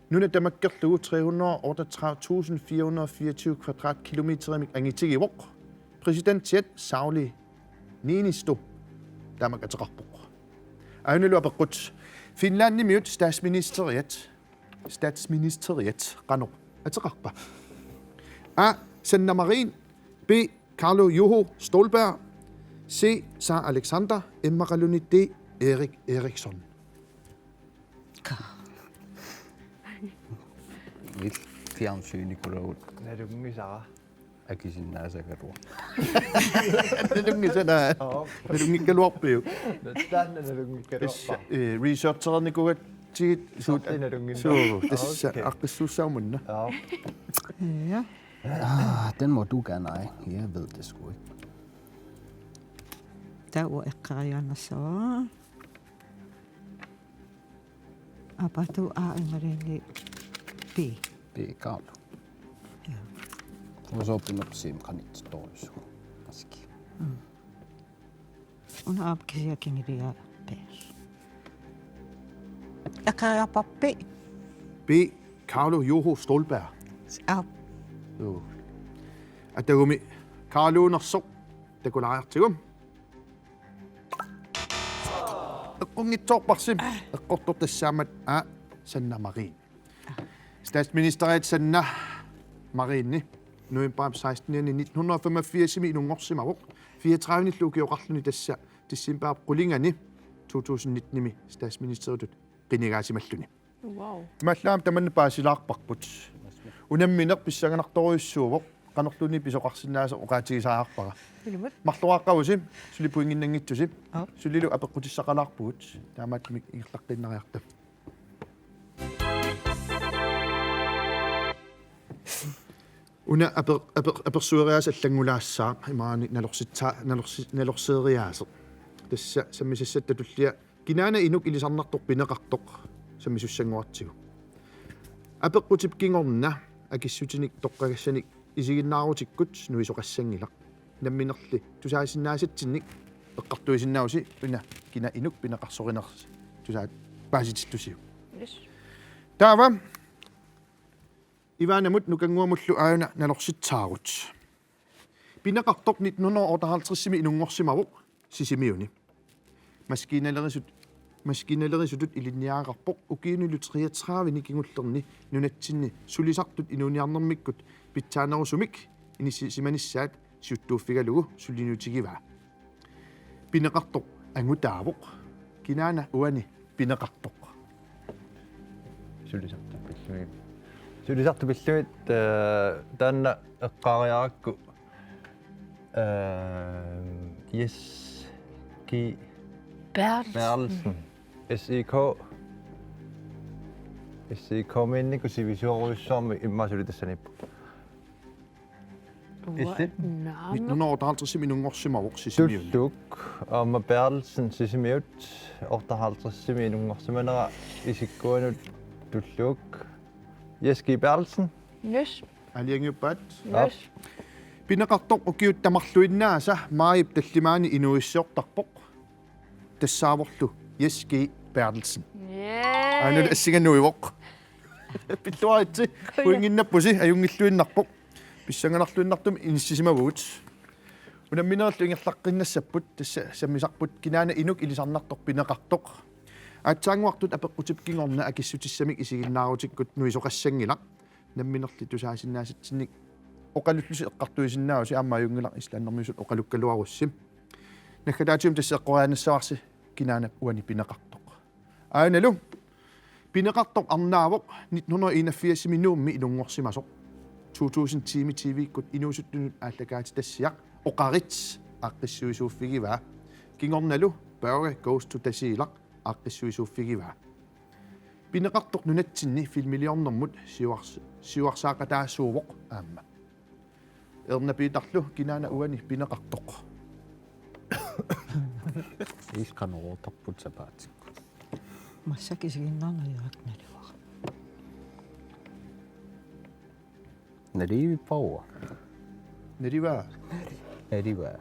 Nuna tamakkerlugu tre hundrede og otteogtredive tusind fire hundrede og fireogtyve kvadratkilometerimik angitigivoq. Præsidentiat Sauli Niinistö tamak ateqarpoq. Aanalu apeqqut: Finlandimiut statsministeriat, statsministeriat qanoq ateqarpa? A. Sanna Marin. B. Karlu Juho Ståhlberg. C. Sir Alexander. Immaqaluni D. Erik Eriksson. Ka. Il fjernsynikulagut. Nalunngisara. Akisinnaasagaluaq. Nalunngisara. Aap. Nalunngikkaluarpiuk? Taanna nalunngikkaluarpara. Tassa, eh, researchernikuugatsigit suut. Sorti nalunnginnera. Suu, tassa. Okay. Aaqqissuussaammat una. Aap. Ja. Ah, den må du gerne eje. Jeg ved det sgu ikke. Taava eqqariaannassavara. Aappaatut A imaluunniit B. B, Karlu. Ja. Usoppinop siim qanittorujussuuvoq. Aski. Mm. Una aap kisianni kingulliup B. Eqqariarparpit? B. Karlu Juho Ståhlberg. Aap. Joo. Atagumi Karluunersoq takulaariartigu. Eqqunngitsoorparsi. Eqqortoq tassaammat A. Sanna Marin. Statsministeriat Sanna Marinni novembarip sekstenianni nitten hundrede og femogfirsimi inunngorsimavoq. Fireogtredive-nillu ukioqarluni, tassa decembarip qulingani to tusind nitten-imi statsministeritut qinigaasimalluni. Wow. Imaallaat tamanna paasilaarparput. Unammineq pissanganartorujussuuvoq, qanorluunniit pisoqarsinnaasoq oqaatigisariaqarpara. Ilumut. Marloraaqqavusi, suli pointinnanngitsusi. Aap. Sulilu apeqqutissaqalaarpugut, taamaattumik ingerlaqqiinnariarta. Una aper-, aper-, apersueriaaseq allanngulaassaaq, imaani nalorsitsa-, nalorsi-, nalorseeriaaseq. Tassa sammisassatta tullia: Kinaana inuk ilisarnartoq pineqartoq? Sammisussanngortigu. Apeqqutip kingorna akissutinik toqqagassanik isiginnaarutikkut nuisoqassanngilaq. Namminerli tusaasinnaasatsinnik eqqartuisinnaavusi una kina inuk pineqarsoriners-, tusaat paasitillusiuk. Yes. Taava Ivanamut Nukannguamullu aajuna nalorsitsaagut. Pineqartoq nitten hundrede og otteoghalvtredsimi inunngorsimavoq Sisimiuni. Maskiinalerisut-, maskiinalerisutut ilinniagaqarpoq, ukiunilu treogtredive-ni kingullerni nunatsinni sulisartut inuuniarnermikkut pitsaanerusumik inissisimanissaat siuttuuffigalugu suliniutigivaa. Pineqartoq angutaavoq. Kinaana uani pineqartoq? Sulisartut pillugit. Sulisartut pillugit, eh, taanna eqqaariarakku, eh, Jes G. Berthelsen. Berthelsen. S E K. S E K-miinnikkut sivisoorujussuarmik immaqa suli tassaniippoq. Uanga illit? Naamik. Nitten hundrede og otteoghalvtreds inunngorsimavoq Sisimiuni. Tulluk, aamma Berthelsen Sisimiut, otteoghalvtredsimi inunngorsimanera isikkuanut Tulluk. Jes G. Berthelsen. Yes. Aalajangiuppaat? Yes. Aap. Pineqartoq ukiut tamarluinnaasa maajip tallimaani inuuissiortarpoq. Tassaavorlu Jes G. Berthelsen. Yay! Aana assinga nuivoq. Pilluaritsi, pointinnappusi, ajunngilluinnarpoq. Pissanganarluinnartumik inissisimavugut. Unamminerlu ingerlaqqinnissapput, tassa sammisarput kinaana inuk ilisarnartoq pineqartoq. Aatsaannguartut apeqqutip kingorna akissutissamik isiginnaarutikkut nuisoqassanngilaq. Namminerli tusaasinnaasatsinnik oqalullusi eqqartuisinnaavusi, aamma ajunngilaq islandimiusut oqalukkaluarussi. Naggataatigut tassa eqqoriaannassavarsi kinaana uani pineqartoq. Aanalu pineqartoq arnaavoq nitten hundrede og enogfirsimi Nuummi inunngorsimasoq. To tusind ti-mi T V-kkut inuusuttunut aallakaatitassiaq Oqarit aaqqissuisuuffigivaa. Kingornalu Børge Goes to Tasiilaq aaqqissuisuuffigivaa. Pineqartoq nunatsinni filmiliornermut siuars-, siuarsaaqataasuuvoq aamma. Erna Piitarlu, kinaana uani pineqartoq? Iisqaneruutarput sapaatikkut. Massakkut isiginnaarneq ajornalivara. Nalivippara. Nalivaa. Nalivaa.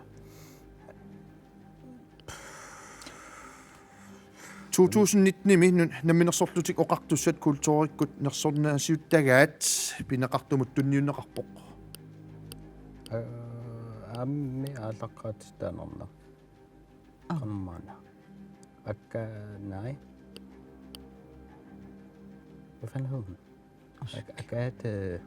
To tusind nitten-imi nu-, Namminersorlutik Oqartussat kulturikkut nersornaasiuttagaat pineqartumut tunniunneqarpoq. Øh, aammi aallaqqaatsitaanerna. Aamma. Qanormaana. Akka-, nej. Hvad fanden hed hun? Ak-, Agathe.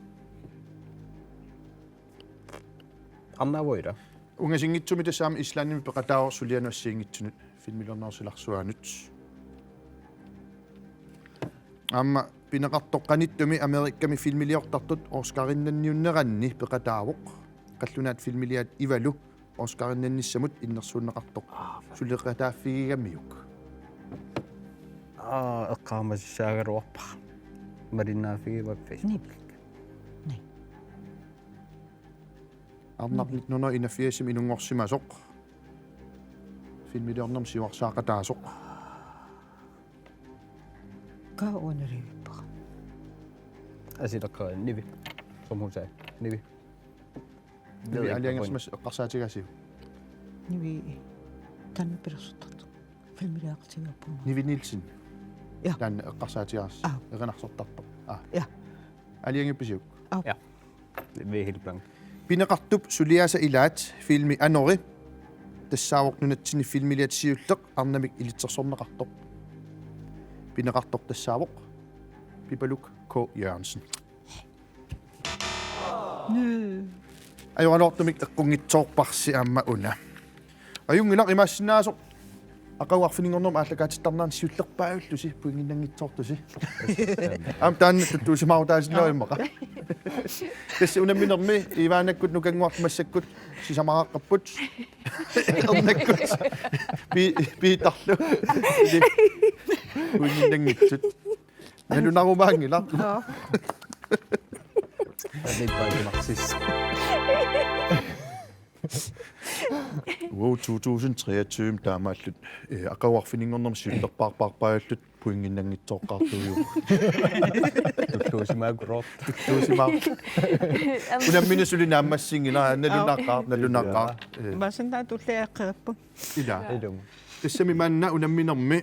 Arnavoida. Ungasinngitsumi tassa aamma Islandimi peqataavoq sulianut assigiinngitsunut filmiliornerup silarsuanut. Aamma pineqartoq qanittumi Amerikami filmiliortartut Oscarinnanniunneranni peqataavoq. Qallunaat filmiliaat Ivalu Oscarinnannissamut innersuunneqartoq. Aa, fa- Suleqataaffigigamiuk? Aa, eqqaamasussaagaluarpara. Malinnaaffigivaat Facebook. Ni. Ni. Arnaq nitten hundrede og enogfirs-imi inunngorsimasoq. Filmiliornermut siuarsaaqataasoq. Qaa uanga nalivippara. Asileqqaani Nivi. Som hun sagde. Nivi. Nivi aalajangersimasoq eqqarsaatigaasiuk? Nivi. Taanna pilersortartoq. Filmiliaqatigiippummi. Nivi Nielsen. Ja. Taanna eqqarsaatigaas-. Aa. Erinarsortartoq. Aa. Ja. Aalajangiuppisiuk? Aa. Ja. Vehilpang. Pineqartup suliaasa ilaat filmi Anori. Tassaavoq nunatsinni filmiliat siulleq arnamik ilitsersorneqartoq. Pineqartoq tassaavoq Pipaluk K. Jørgensen. Ajoraluartumik eqqunngitsoorparsi aamma una. Ajunngilaq, imaassinnaasoq aqagu arfininngornermi aallakaatittarnerani siullerpaajullusi pointinnanngitsoortusi. Aamma taanna tuttuusimaarutaasinnaavat immaqa. Tassa unamminermi Ivanakkut Nukannguarlu massakkut sisamaraqqapput. Ernakkut. Pi-, Piitarlu. Pointinnanngitsut. Nalunarumaanngilaq. Nå. Taanna ippaatimarsis. Wow, to tusind treogtyve taamaalilluta, øh, aqagu arfininngornermi siullerpaarpaarpaajalluta pointinnanngitsoortuujuuvoq. Tulluusimaakuloortoq. Tulluusimaaq. Unammineq suli naammassinngilaq, nalunaaqaaq, nalunaaqaaq. Ja. Øh. Imaassinnaavoq tulliaqqerput. Ila. Ilumut. Tassami maanna unamminermi,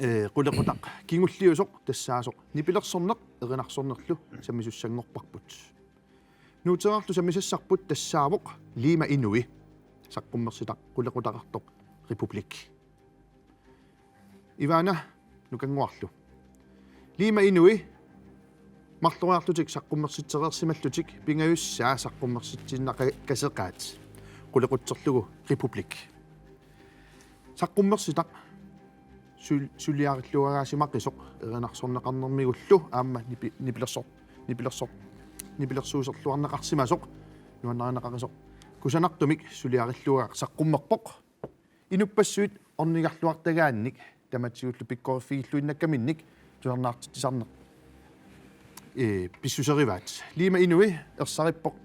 øh, qulequtaq kingulliusoq tassaasoq nipilersorneq erinarsornerlu sammisussanngorparput. Nuuteerarlu sammisassarput tassaavoq Lima Inui, saqqummersitaq qulequtaqartoq Republic. Ivana Nukannguarlu. Lima Inui marloriarlutik saqqummersitsereersimallutik pingajussaat saqqummersitsinnaqaseqaat qulequtserlugu Republic. Saqqummersitaq sul-, suliarilluagaasimaqisoq erinarsorneqarnermigullu aamma nipi-, nipilersor-, nipilersor-, nipilersuuserluarneqarsimasoq nuannarineqaqisoq kusanartumik suliarilluagaq saqqummerpoq. Inuppassuit ornigarluartagaannik tamatigullu pikkoriffigilluinnakkaminnik tusarnaartitsisarneq, ee, pissuserivaat. Lima Inui ersarippoq.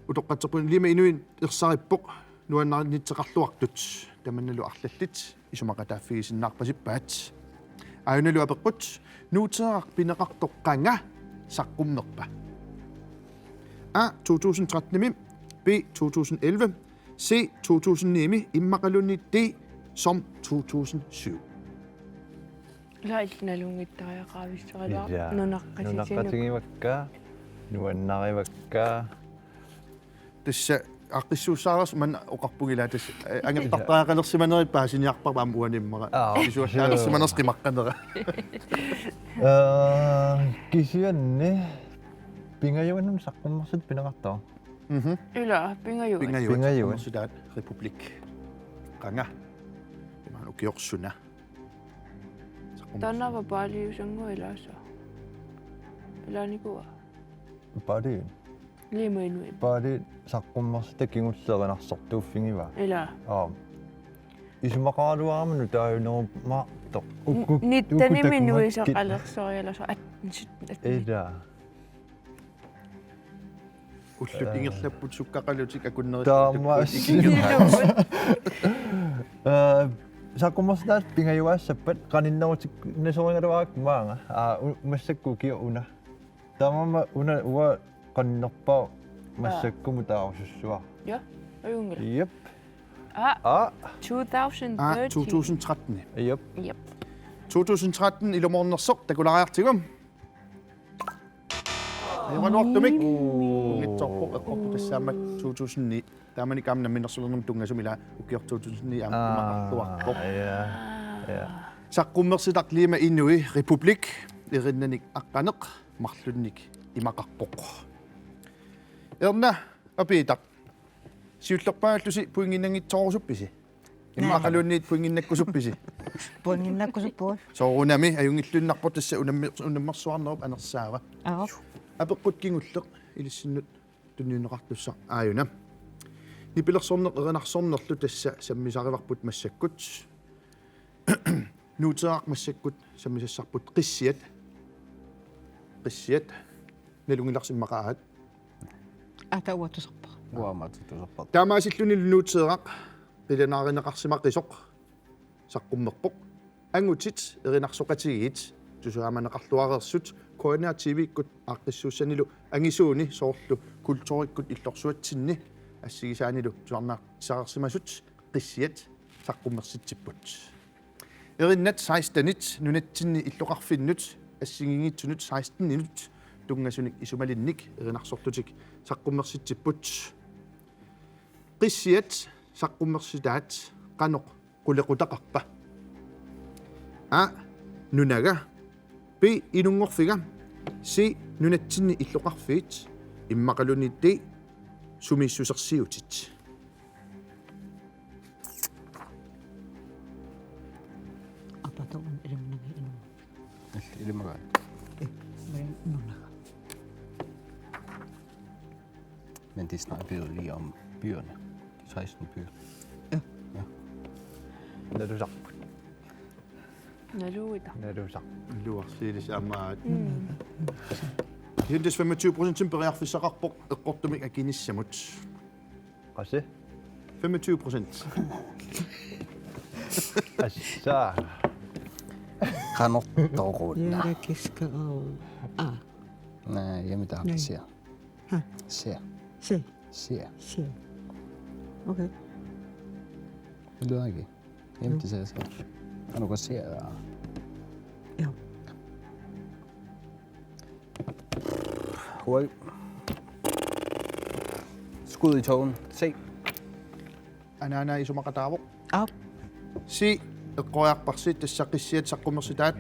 Utoqqatserpunga Lima Inui ersarippoq nuannarinnitseqarluartut. Tamannalu arlallit isumaqataaffigisinnaarpasippaat. Aajunalu apeqqut: Nuuteeraq pineqartoq qanga saqqummerpa? A to tusind tretten-imi, B to tusind elleve, C to tusind ni-mi, immaqaluunniit D som to tusind syv. Ilaa, illit nalunngittariaqarvissaraluarpoq. Ilaa. Nunaqqatigivaat. Nunaqqatigivakka, nuannarivakka. Tassa aaqqissuussaareersoq maanna oqarpunga ilaa tassa, eh, angerlartariaqalersimanerit paasiniarparput aamma uani immaqa. Aa, visualiarsimanersoq qimaqqanera. Ee, kisianni pingajuanut saqqummersitaq pineqartoq. Mhm. Ilaa, pingajuat. Pingajuat. Pingajuat. Saqqummersitaat Republic. Qanga. Imaluunniit ukioq suna. Saqqummersi-. Taanna paaliusannguaq ilaasa. Ilaanikuua. Paali. Lima Inui. Paali saqqummersitaq kingulleq erinarsortuuffigivaa. Ilaa. Aap. isumaqaraluarama nutaajunerumaartoq. Ukkut-, nittenimi ukkut takumakkit. Nuiseqalersorialersoq at-, sytten, atten. Ila. Ullut ingerlapput sukkaqalutik akunnerissaartukkut. Taamaassi. Ikinnguaq. Eh, saqqummersitaat pingajugaassappat qaninnerutik nasorigaluarakku maanga. Aa, u-, massakkut ukioq una. Taamaammat una uanga qaninnerpaaq massakkumut taarusussuaq. Ja, ajunngilaq. Jep. Aa, aa, two thousand thirteen. Aa, two thousand thirteen. Jep. Jep. Two thousand thirteen ilumoornersoq takulaariartigu. Ajoraluartumik. Uu. Ungitsorpoq eqqortoq tassaammat two thousand nine. Taamani aamma namminersulernermut tunngasumik ila ukioq two thousand nine aamma. Aa, imaqarluarpoq. Ja. Ja. Saqqummersitaq Lima Inui Republic erinnanik aqqaneq marlunnik imaqarpoq. Erna, Apiitaq. Siullerpaagallusi pointinnanngitsorusuppisi? Naa. Immaqaluunniit pointinnakkusuppisi? Pointinnakkusuppugut. Soorunami ajunngilluinnarpoq tassa unammi-, unammersuarnerup anersaava. Aap. Apeqqut kingulleq ilissinnut tunniunneqartussaq aajuna. Nipilersorneq erinarsornerlu tassa sammisarivarput massakkut. Nuuteeraq massakkut sammisassarput qissiat. Qissiat. Nalunngilarsi immaqa aat. Ata uatusarpa. Uamaatutusarpa. Taamaasillunilu nuuteeraq qilanaarineqarsimaqisoq saqqummerpoq. Angutit erinarsoqatigiit tusaamaneqarluareersut K N R T V-kkut aaqqissuussanilu angisuuni soorlu kulturikkut illorsuatsinni assigisaanilu tusarnaartitseqarsimasut qissiat saqqummersitsipput. Erinnat sekstenit nunatsinni illoqarfinnut assigiinngitsunut seksteninut tunngasunik isumalinnik erinarsorlutik saqqummersitsipput. Qissiat saqqummersitaat qanoq qulequtaqarpa? A, nunaga. B, inunngorfiga. C, nunatsinni illoqarfiit. Immaqaluunniit D, sumiissusersiutit. Apatun ilimnagi inu. Alli ilimagaa. Eh, men nunaga. Men de snakker jo lige om byerne. De seksten byer. Ja. Ja. Nalusaq. Naluita. Nalusaq. Naluarsiilis aamma. Mm. Kisianni tassa femogtyve procent periarfissaqarpoq eqqortumik akinissamut. Qassi? Femogtyve procent. Assa. Qanortoq una. Jara kiska au. Ah. Nej, jeg er med dig. Nej. Ser. Ha. Ser. Se. Ser. Se. Okay. Vil du ikke? Jamen, jo, det ser jeg så. Kan du godt se, at... Ja. Huai. Skud i tågen. Se. Anaana isumaqataavoq. Aap. Si, eqqoriarparsi, tassa qissiat saqqummersitaat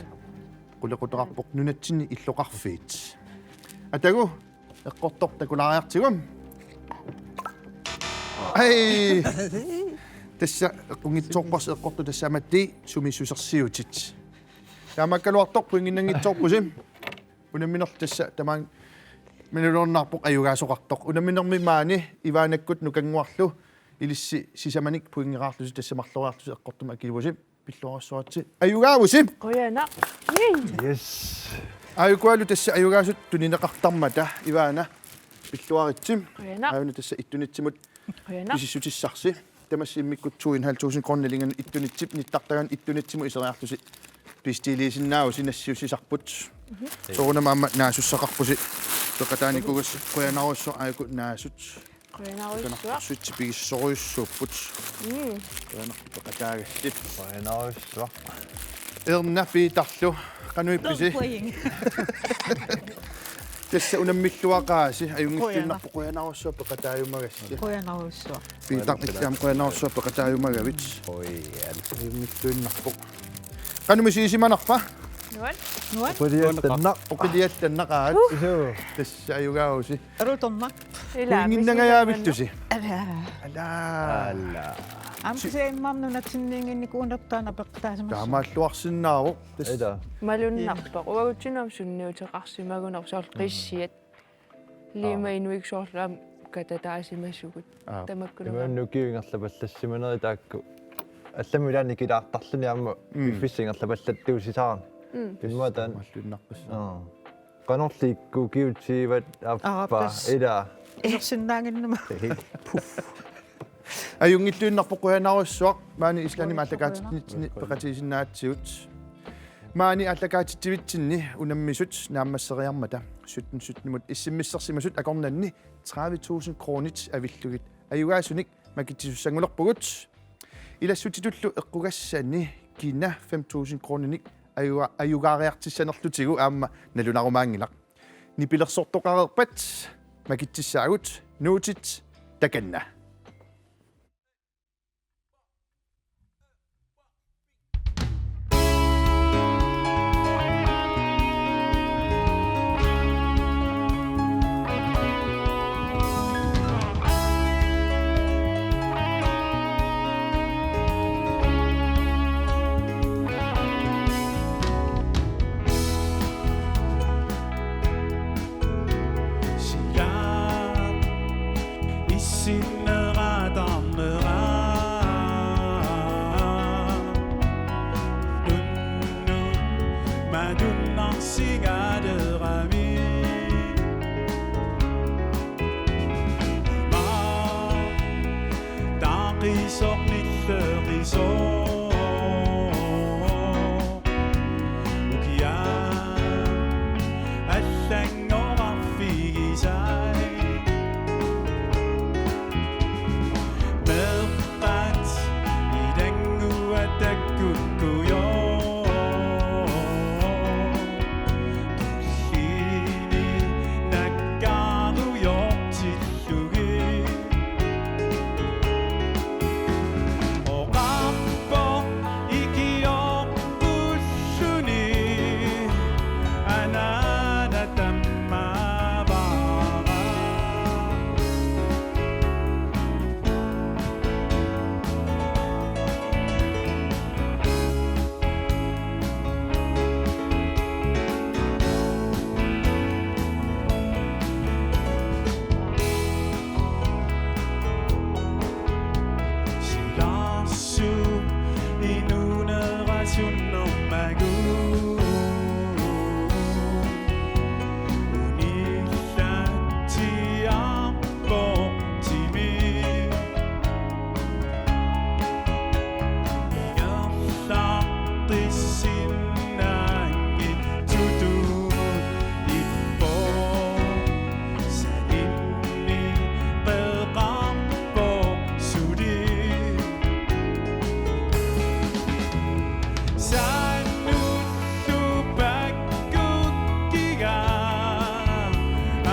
qulequtaqarpoq nunatsinni illoqarfiit. Atagu, eqqortoq takulaariartigu. Ai! Tassa eqqunngitsoorparsi eqqortoq tassa aamma D, sumiissusersiutit. Taamaakkaluartoq pointinnanngitsoorpusi. Unamminerlu tassa tamaanga malunnarpoq ajugaasoqartoq. Unamminermi maani Ivaanakkut Nukannguarlu ilissi sisamanik pointeqarlusi tassa marloriarlusi eqqortumik akiuusi. Pilluarissuaritsi. Ajugaavusi. Qujanaq. Yes. Aajukualu tassa ajugaasut tunineqartarmata Ivaana pilluaritsi. Qujanaq. Aajuna tassa ittunitsimut. Qujanaq. Pisissutissarsi. Tamassi immikkut to en halv tusind kroner nalinganik ittunitsip nittartagaanut ittunitsimut iseriarlusi. Pistilliisinnaavusi nassiussisarput. Mhm. Soorunami aamma naasussaqarpusi. Peqataanikuugassi qujanarsuaq aajuku naasut. Qujanarsuaq. Qujanarsuaq pigissorujussuupput. Mm. Qujanarsuaq peqataagassi. Qujanarsuaq. Erna Piitarlu. Qanoq ippisi? To point. Tassa unammilluaqaasi, ajunngilluinnarpoq qujanarsuaq peqataajumagassi. Qujanarsuaq. Piitaq, illit aamma qujanarsuaq peqataajumagavit. Oi, ja. Ajunngilluinnarpoq. Qanoq misigisimannarpa? Nuan. Nuan. Oqiliallannaq. Oqiliallannaq aat. Uh. Isu. Tassa ajugaavusi. Arutornaq. Ila, pointinnangajaavillusi. Ala. Ala. Ala. Aamma kisianni immaqa nunatsinniinnginnikuunertaana peqataasimassaaq. Taamaalluarsinnaavoq. Tassa. Ila. Malunnarpoq. Uagutsinnut aamma sunniuteqarsimagunarpoq soorlu qissiat. Lima Inuit soorlu aamma katataasimassugut. Aap. Tamakkununnga. Imaannukiu ingerlapallassimanerit taakku. Allamik ilaanni nikilaartarluni aamma Mm. piffissap ingerlapallattuusisaarami. Mm. Immaqa taanna. Malluinnarpassuit. Aa. Qanorli ikkukiutiivat appa Aappas. Ila. Isersinnaannginnama. Puff. Ajunngilluinnarpoq, qujanarsuaq maani Islandimi Qujanarsuaq, aallakaatitsinitsinni qujanaq. Peqatigisinnaagatsigut. Maani aallakaatitsivitsinni unammisut naammasseriarmata sytten sytten-imut S M S-ersimasut akornanni tredive tusind kronit avillugit ajugaasunik makitsisussanngulerpugut. Ilassutitullu eqqugassani kina fem tusind kroninik ajuga-, ajugaariartissanerlutigu aamma nalunarumaanngilaq. Nipilersortoqareerpat makitsissaagut, nuutit takanna. Silaap issinneqartarnera. Nunnut matunnarsigalerami. Ima taqisoq nilleqisoq. Ukiaq allanngorarfigisai. Meeqqat ilannguatakkukkujooq. Tullini nakkaarujortillugit. Oqarpoq ikioqqulluni anaana tammavara. Silarsup inuunera sunnermagu. Unillatsiarpoq timi. Ingerlaqqissinnaaginnartutut ippoq. Saninni peqarpoq suli. Saannullu pakkukkiga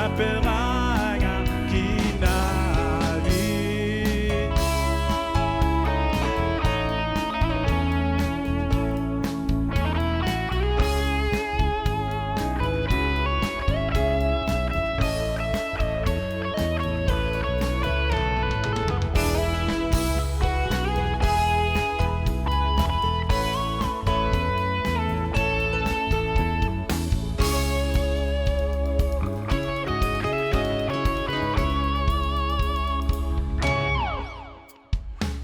aperaanga kinaavit.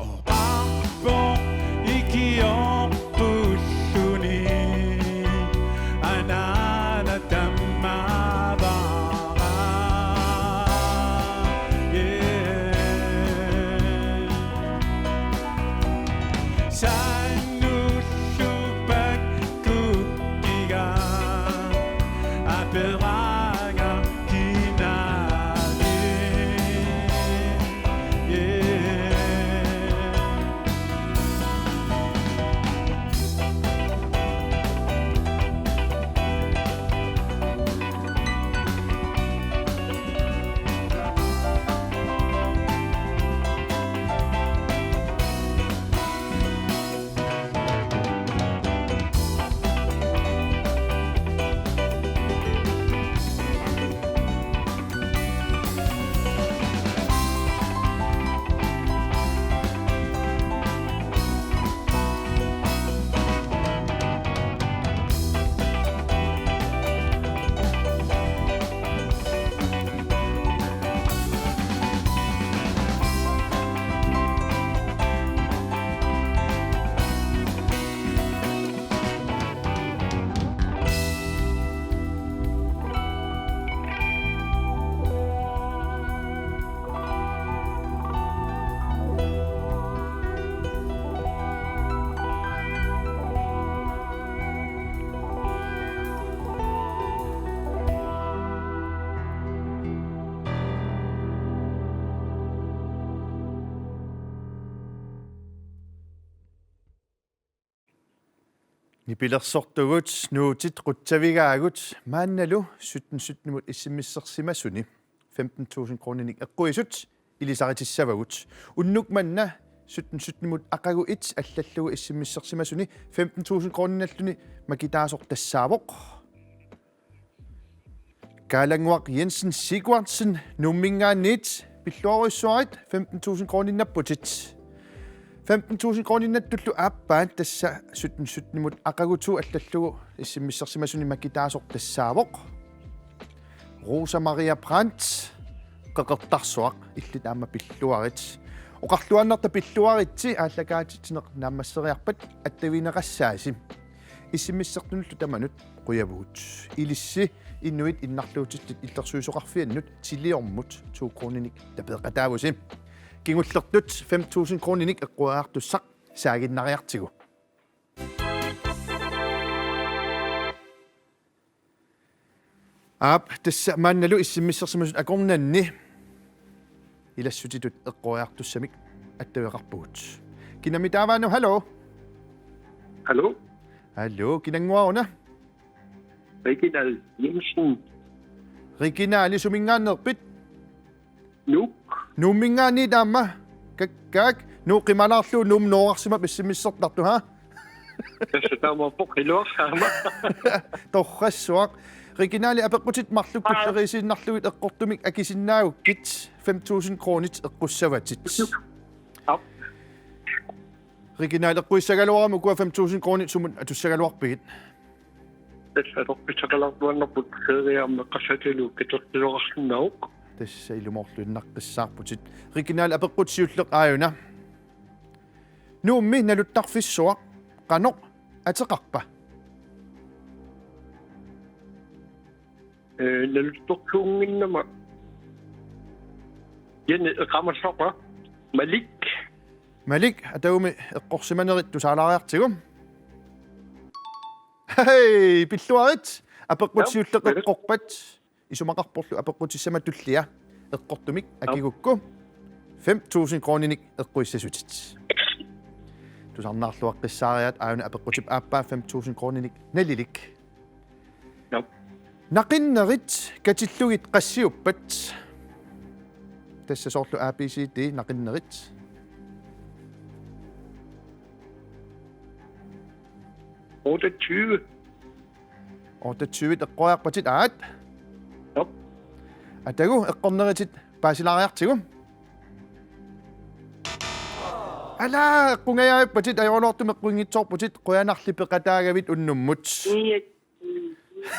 Oqarpoq ikioqqulluni anaana tammavara. Yeah. Saannullu pakkukkiga aperaanga kinaavit. Nipilersortugut, nuutit qutsavigaagut, maannalu sytten sytten-imut S M S-ersimasuni femten tusind kroninik eqquisut ilisarissavagut. Unnuk manna sytten sytten-imut aqagu et allallugu S M S-ersimasuni femten tusind kroninnalluni makitaasoq tassaavoq Kaalannguaq Jensen Sigurdsen Nuumminngaanniit, pilluarujussuarit, femten tusind kroninnapputit. Femten tusind kroninnattullu aappaat tassa sytten sytten-imut aqagu to allallugu S M S-ersimasuni makitaasoq tassaavoq Rosa Maria Brandt, Qeqertarsuaq, illit aamma pilluarit. Oqarluaannarta pilluaritsi aallakaatitsineq naammasseriarpat attavigineqassaasi. S M S-ertunullu tamanut qujavugut. Ilissi inuit innarluutitut illersuisoqarfiannut Tiliormut to kroninik tapeeqataavusi. Kingullertut fem tusind kroninik eqquaartussaq saaginnariartigu. Aap, tassa maannalu S M S-ersimasut akornanni ilassutitut eqquaartussamik attaveqarpugut. Kinami taavaanu, hallo? Hallo? Hallo, kinannguaruna? Reginald Jensen. Reginald, suminngaanneerpit? Nuuk. Nuumminngaanniit aamma? Kakkaak, Nuuk qimalaarlugu Nuummut noorarsimap S M S-ertartoq, ha? Tassa taamaappoq, iluarsaama. Torrassuaq. Reginald, apeqqutit marluk Aap. Tulleriisiinnarlugit eqqortumik akisinnaagukkit fem tusind kronit eqqussavatit. Aap. Reginald, eqquissagaluarama ukua fem tusind kronit sumut atussagaluarpigit? Tassa atorfissaqalaartuaannarput ferie aamma eqqarsaatillugu katertilerarsinnaavoq. Tassa ilumoorluinnaqqissaarputit. Reginald, apeqqut siulleq aajuna. Nuummi naluttarfissuaq qanoq ateqarpa? Ee, naluttorsuunnginnama. Jani eqqaamassavarput. Malik. Malik, atagumi eqqorsimanerit tusaalaariartigu. Hej, pilluarit. Apeqqut Jaa, siulleq Malik. Eqqorpat. Isumaqarporlu apeqqutissama tullia eqqortumik Jaa. Akigukku fem tusind kroninik eqquissasutit. Tusarnaarluaqqissaariaat, aajuna apeqqutip aappaa fem tusind kroninik nalilik. Jaa. Naqinnerit katillugit qassiuppat? Tassa soorlu A B C D naqinnerit. Otteogtyve. Otteogtyve eqqoriarpatit, aat? Jaa. Atagu eqqorneritit paasilaariartigu. Ala, eqqungajaappatit, ajoraluartumik eqquinngitsoorputit, qujanarli peqataagavit unnummut. Iak.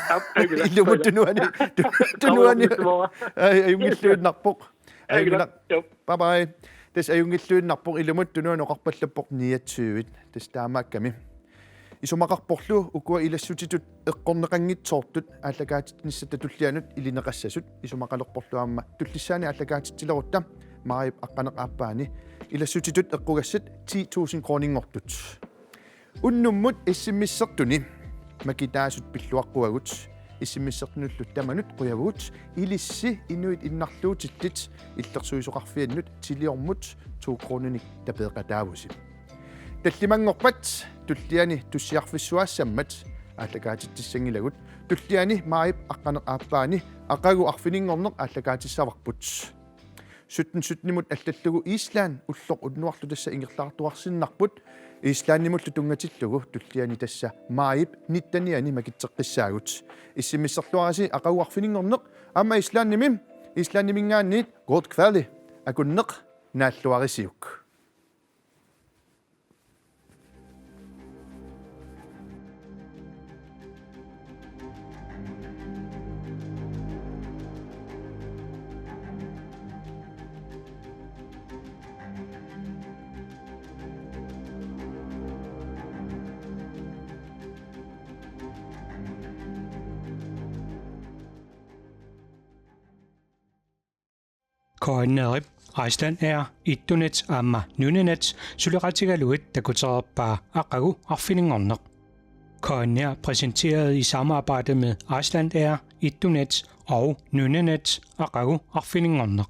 Aap, aigula. Ilumut tunuani, tu-, tunuani. Aap, ilumut tunuani. Ai, ajunngilluinnarpoq. Aigula. Aigula. Jop. Bye bye. Tassa ajunngilluinnarpoq, ilumut tunuani oqarpallappoq niogtyve. Tassa taamaakkami. Isumaqarporlu ukua ilassutitut eqqorneqanngitsoortut aallakaatitsinissatta tullianut ilineqassasut, isumaqalerporlu aamma tullissaani aallakaatitsilerutta maajip aqqaneq-aappaani ilassutitut eqqugassat ti tusind kroninngortut. Unnummut S M S-ertuni makitaasut pilluaqquagut, S M S-ertunullu tamanut qujavugut, ilissi inuit innarluutillit illersuisoqarfiannut Tiliormut to kroninik tapeeqataavusi. Tallimanngorpat tulliani tussiarfissuaassammat aallakaatitsissanngilagut, tulliani maajip aqqaneq-aappaani aqagu arfininngorneq aallakaatissavarput. Sytten sytten-imut allallugu Island ulloq unnuarlu tassa ingerlaartuarsinnarput, Islandimullu tunngatillugu tulliani tassa maajip nitten-iani makitseqqissaagut. S M S-erluarisi aqagu arfininngorneq, aamma Islandimi, Islandiminngaanniit gott kvöld, akunneq naalluarisiuk. K N R-ip, Icelandair, Etunet aamma Nunanet suleqatigalugit takutereerpaa aqagu arfininngorneq. K N R præsenteret i samarbejde med Icelandair, Etunet og Nunanet aqagu arfininngorneq.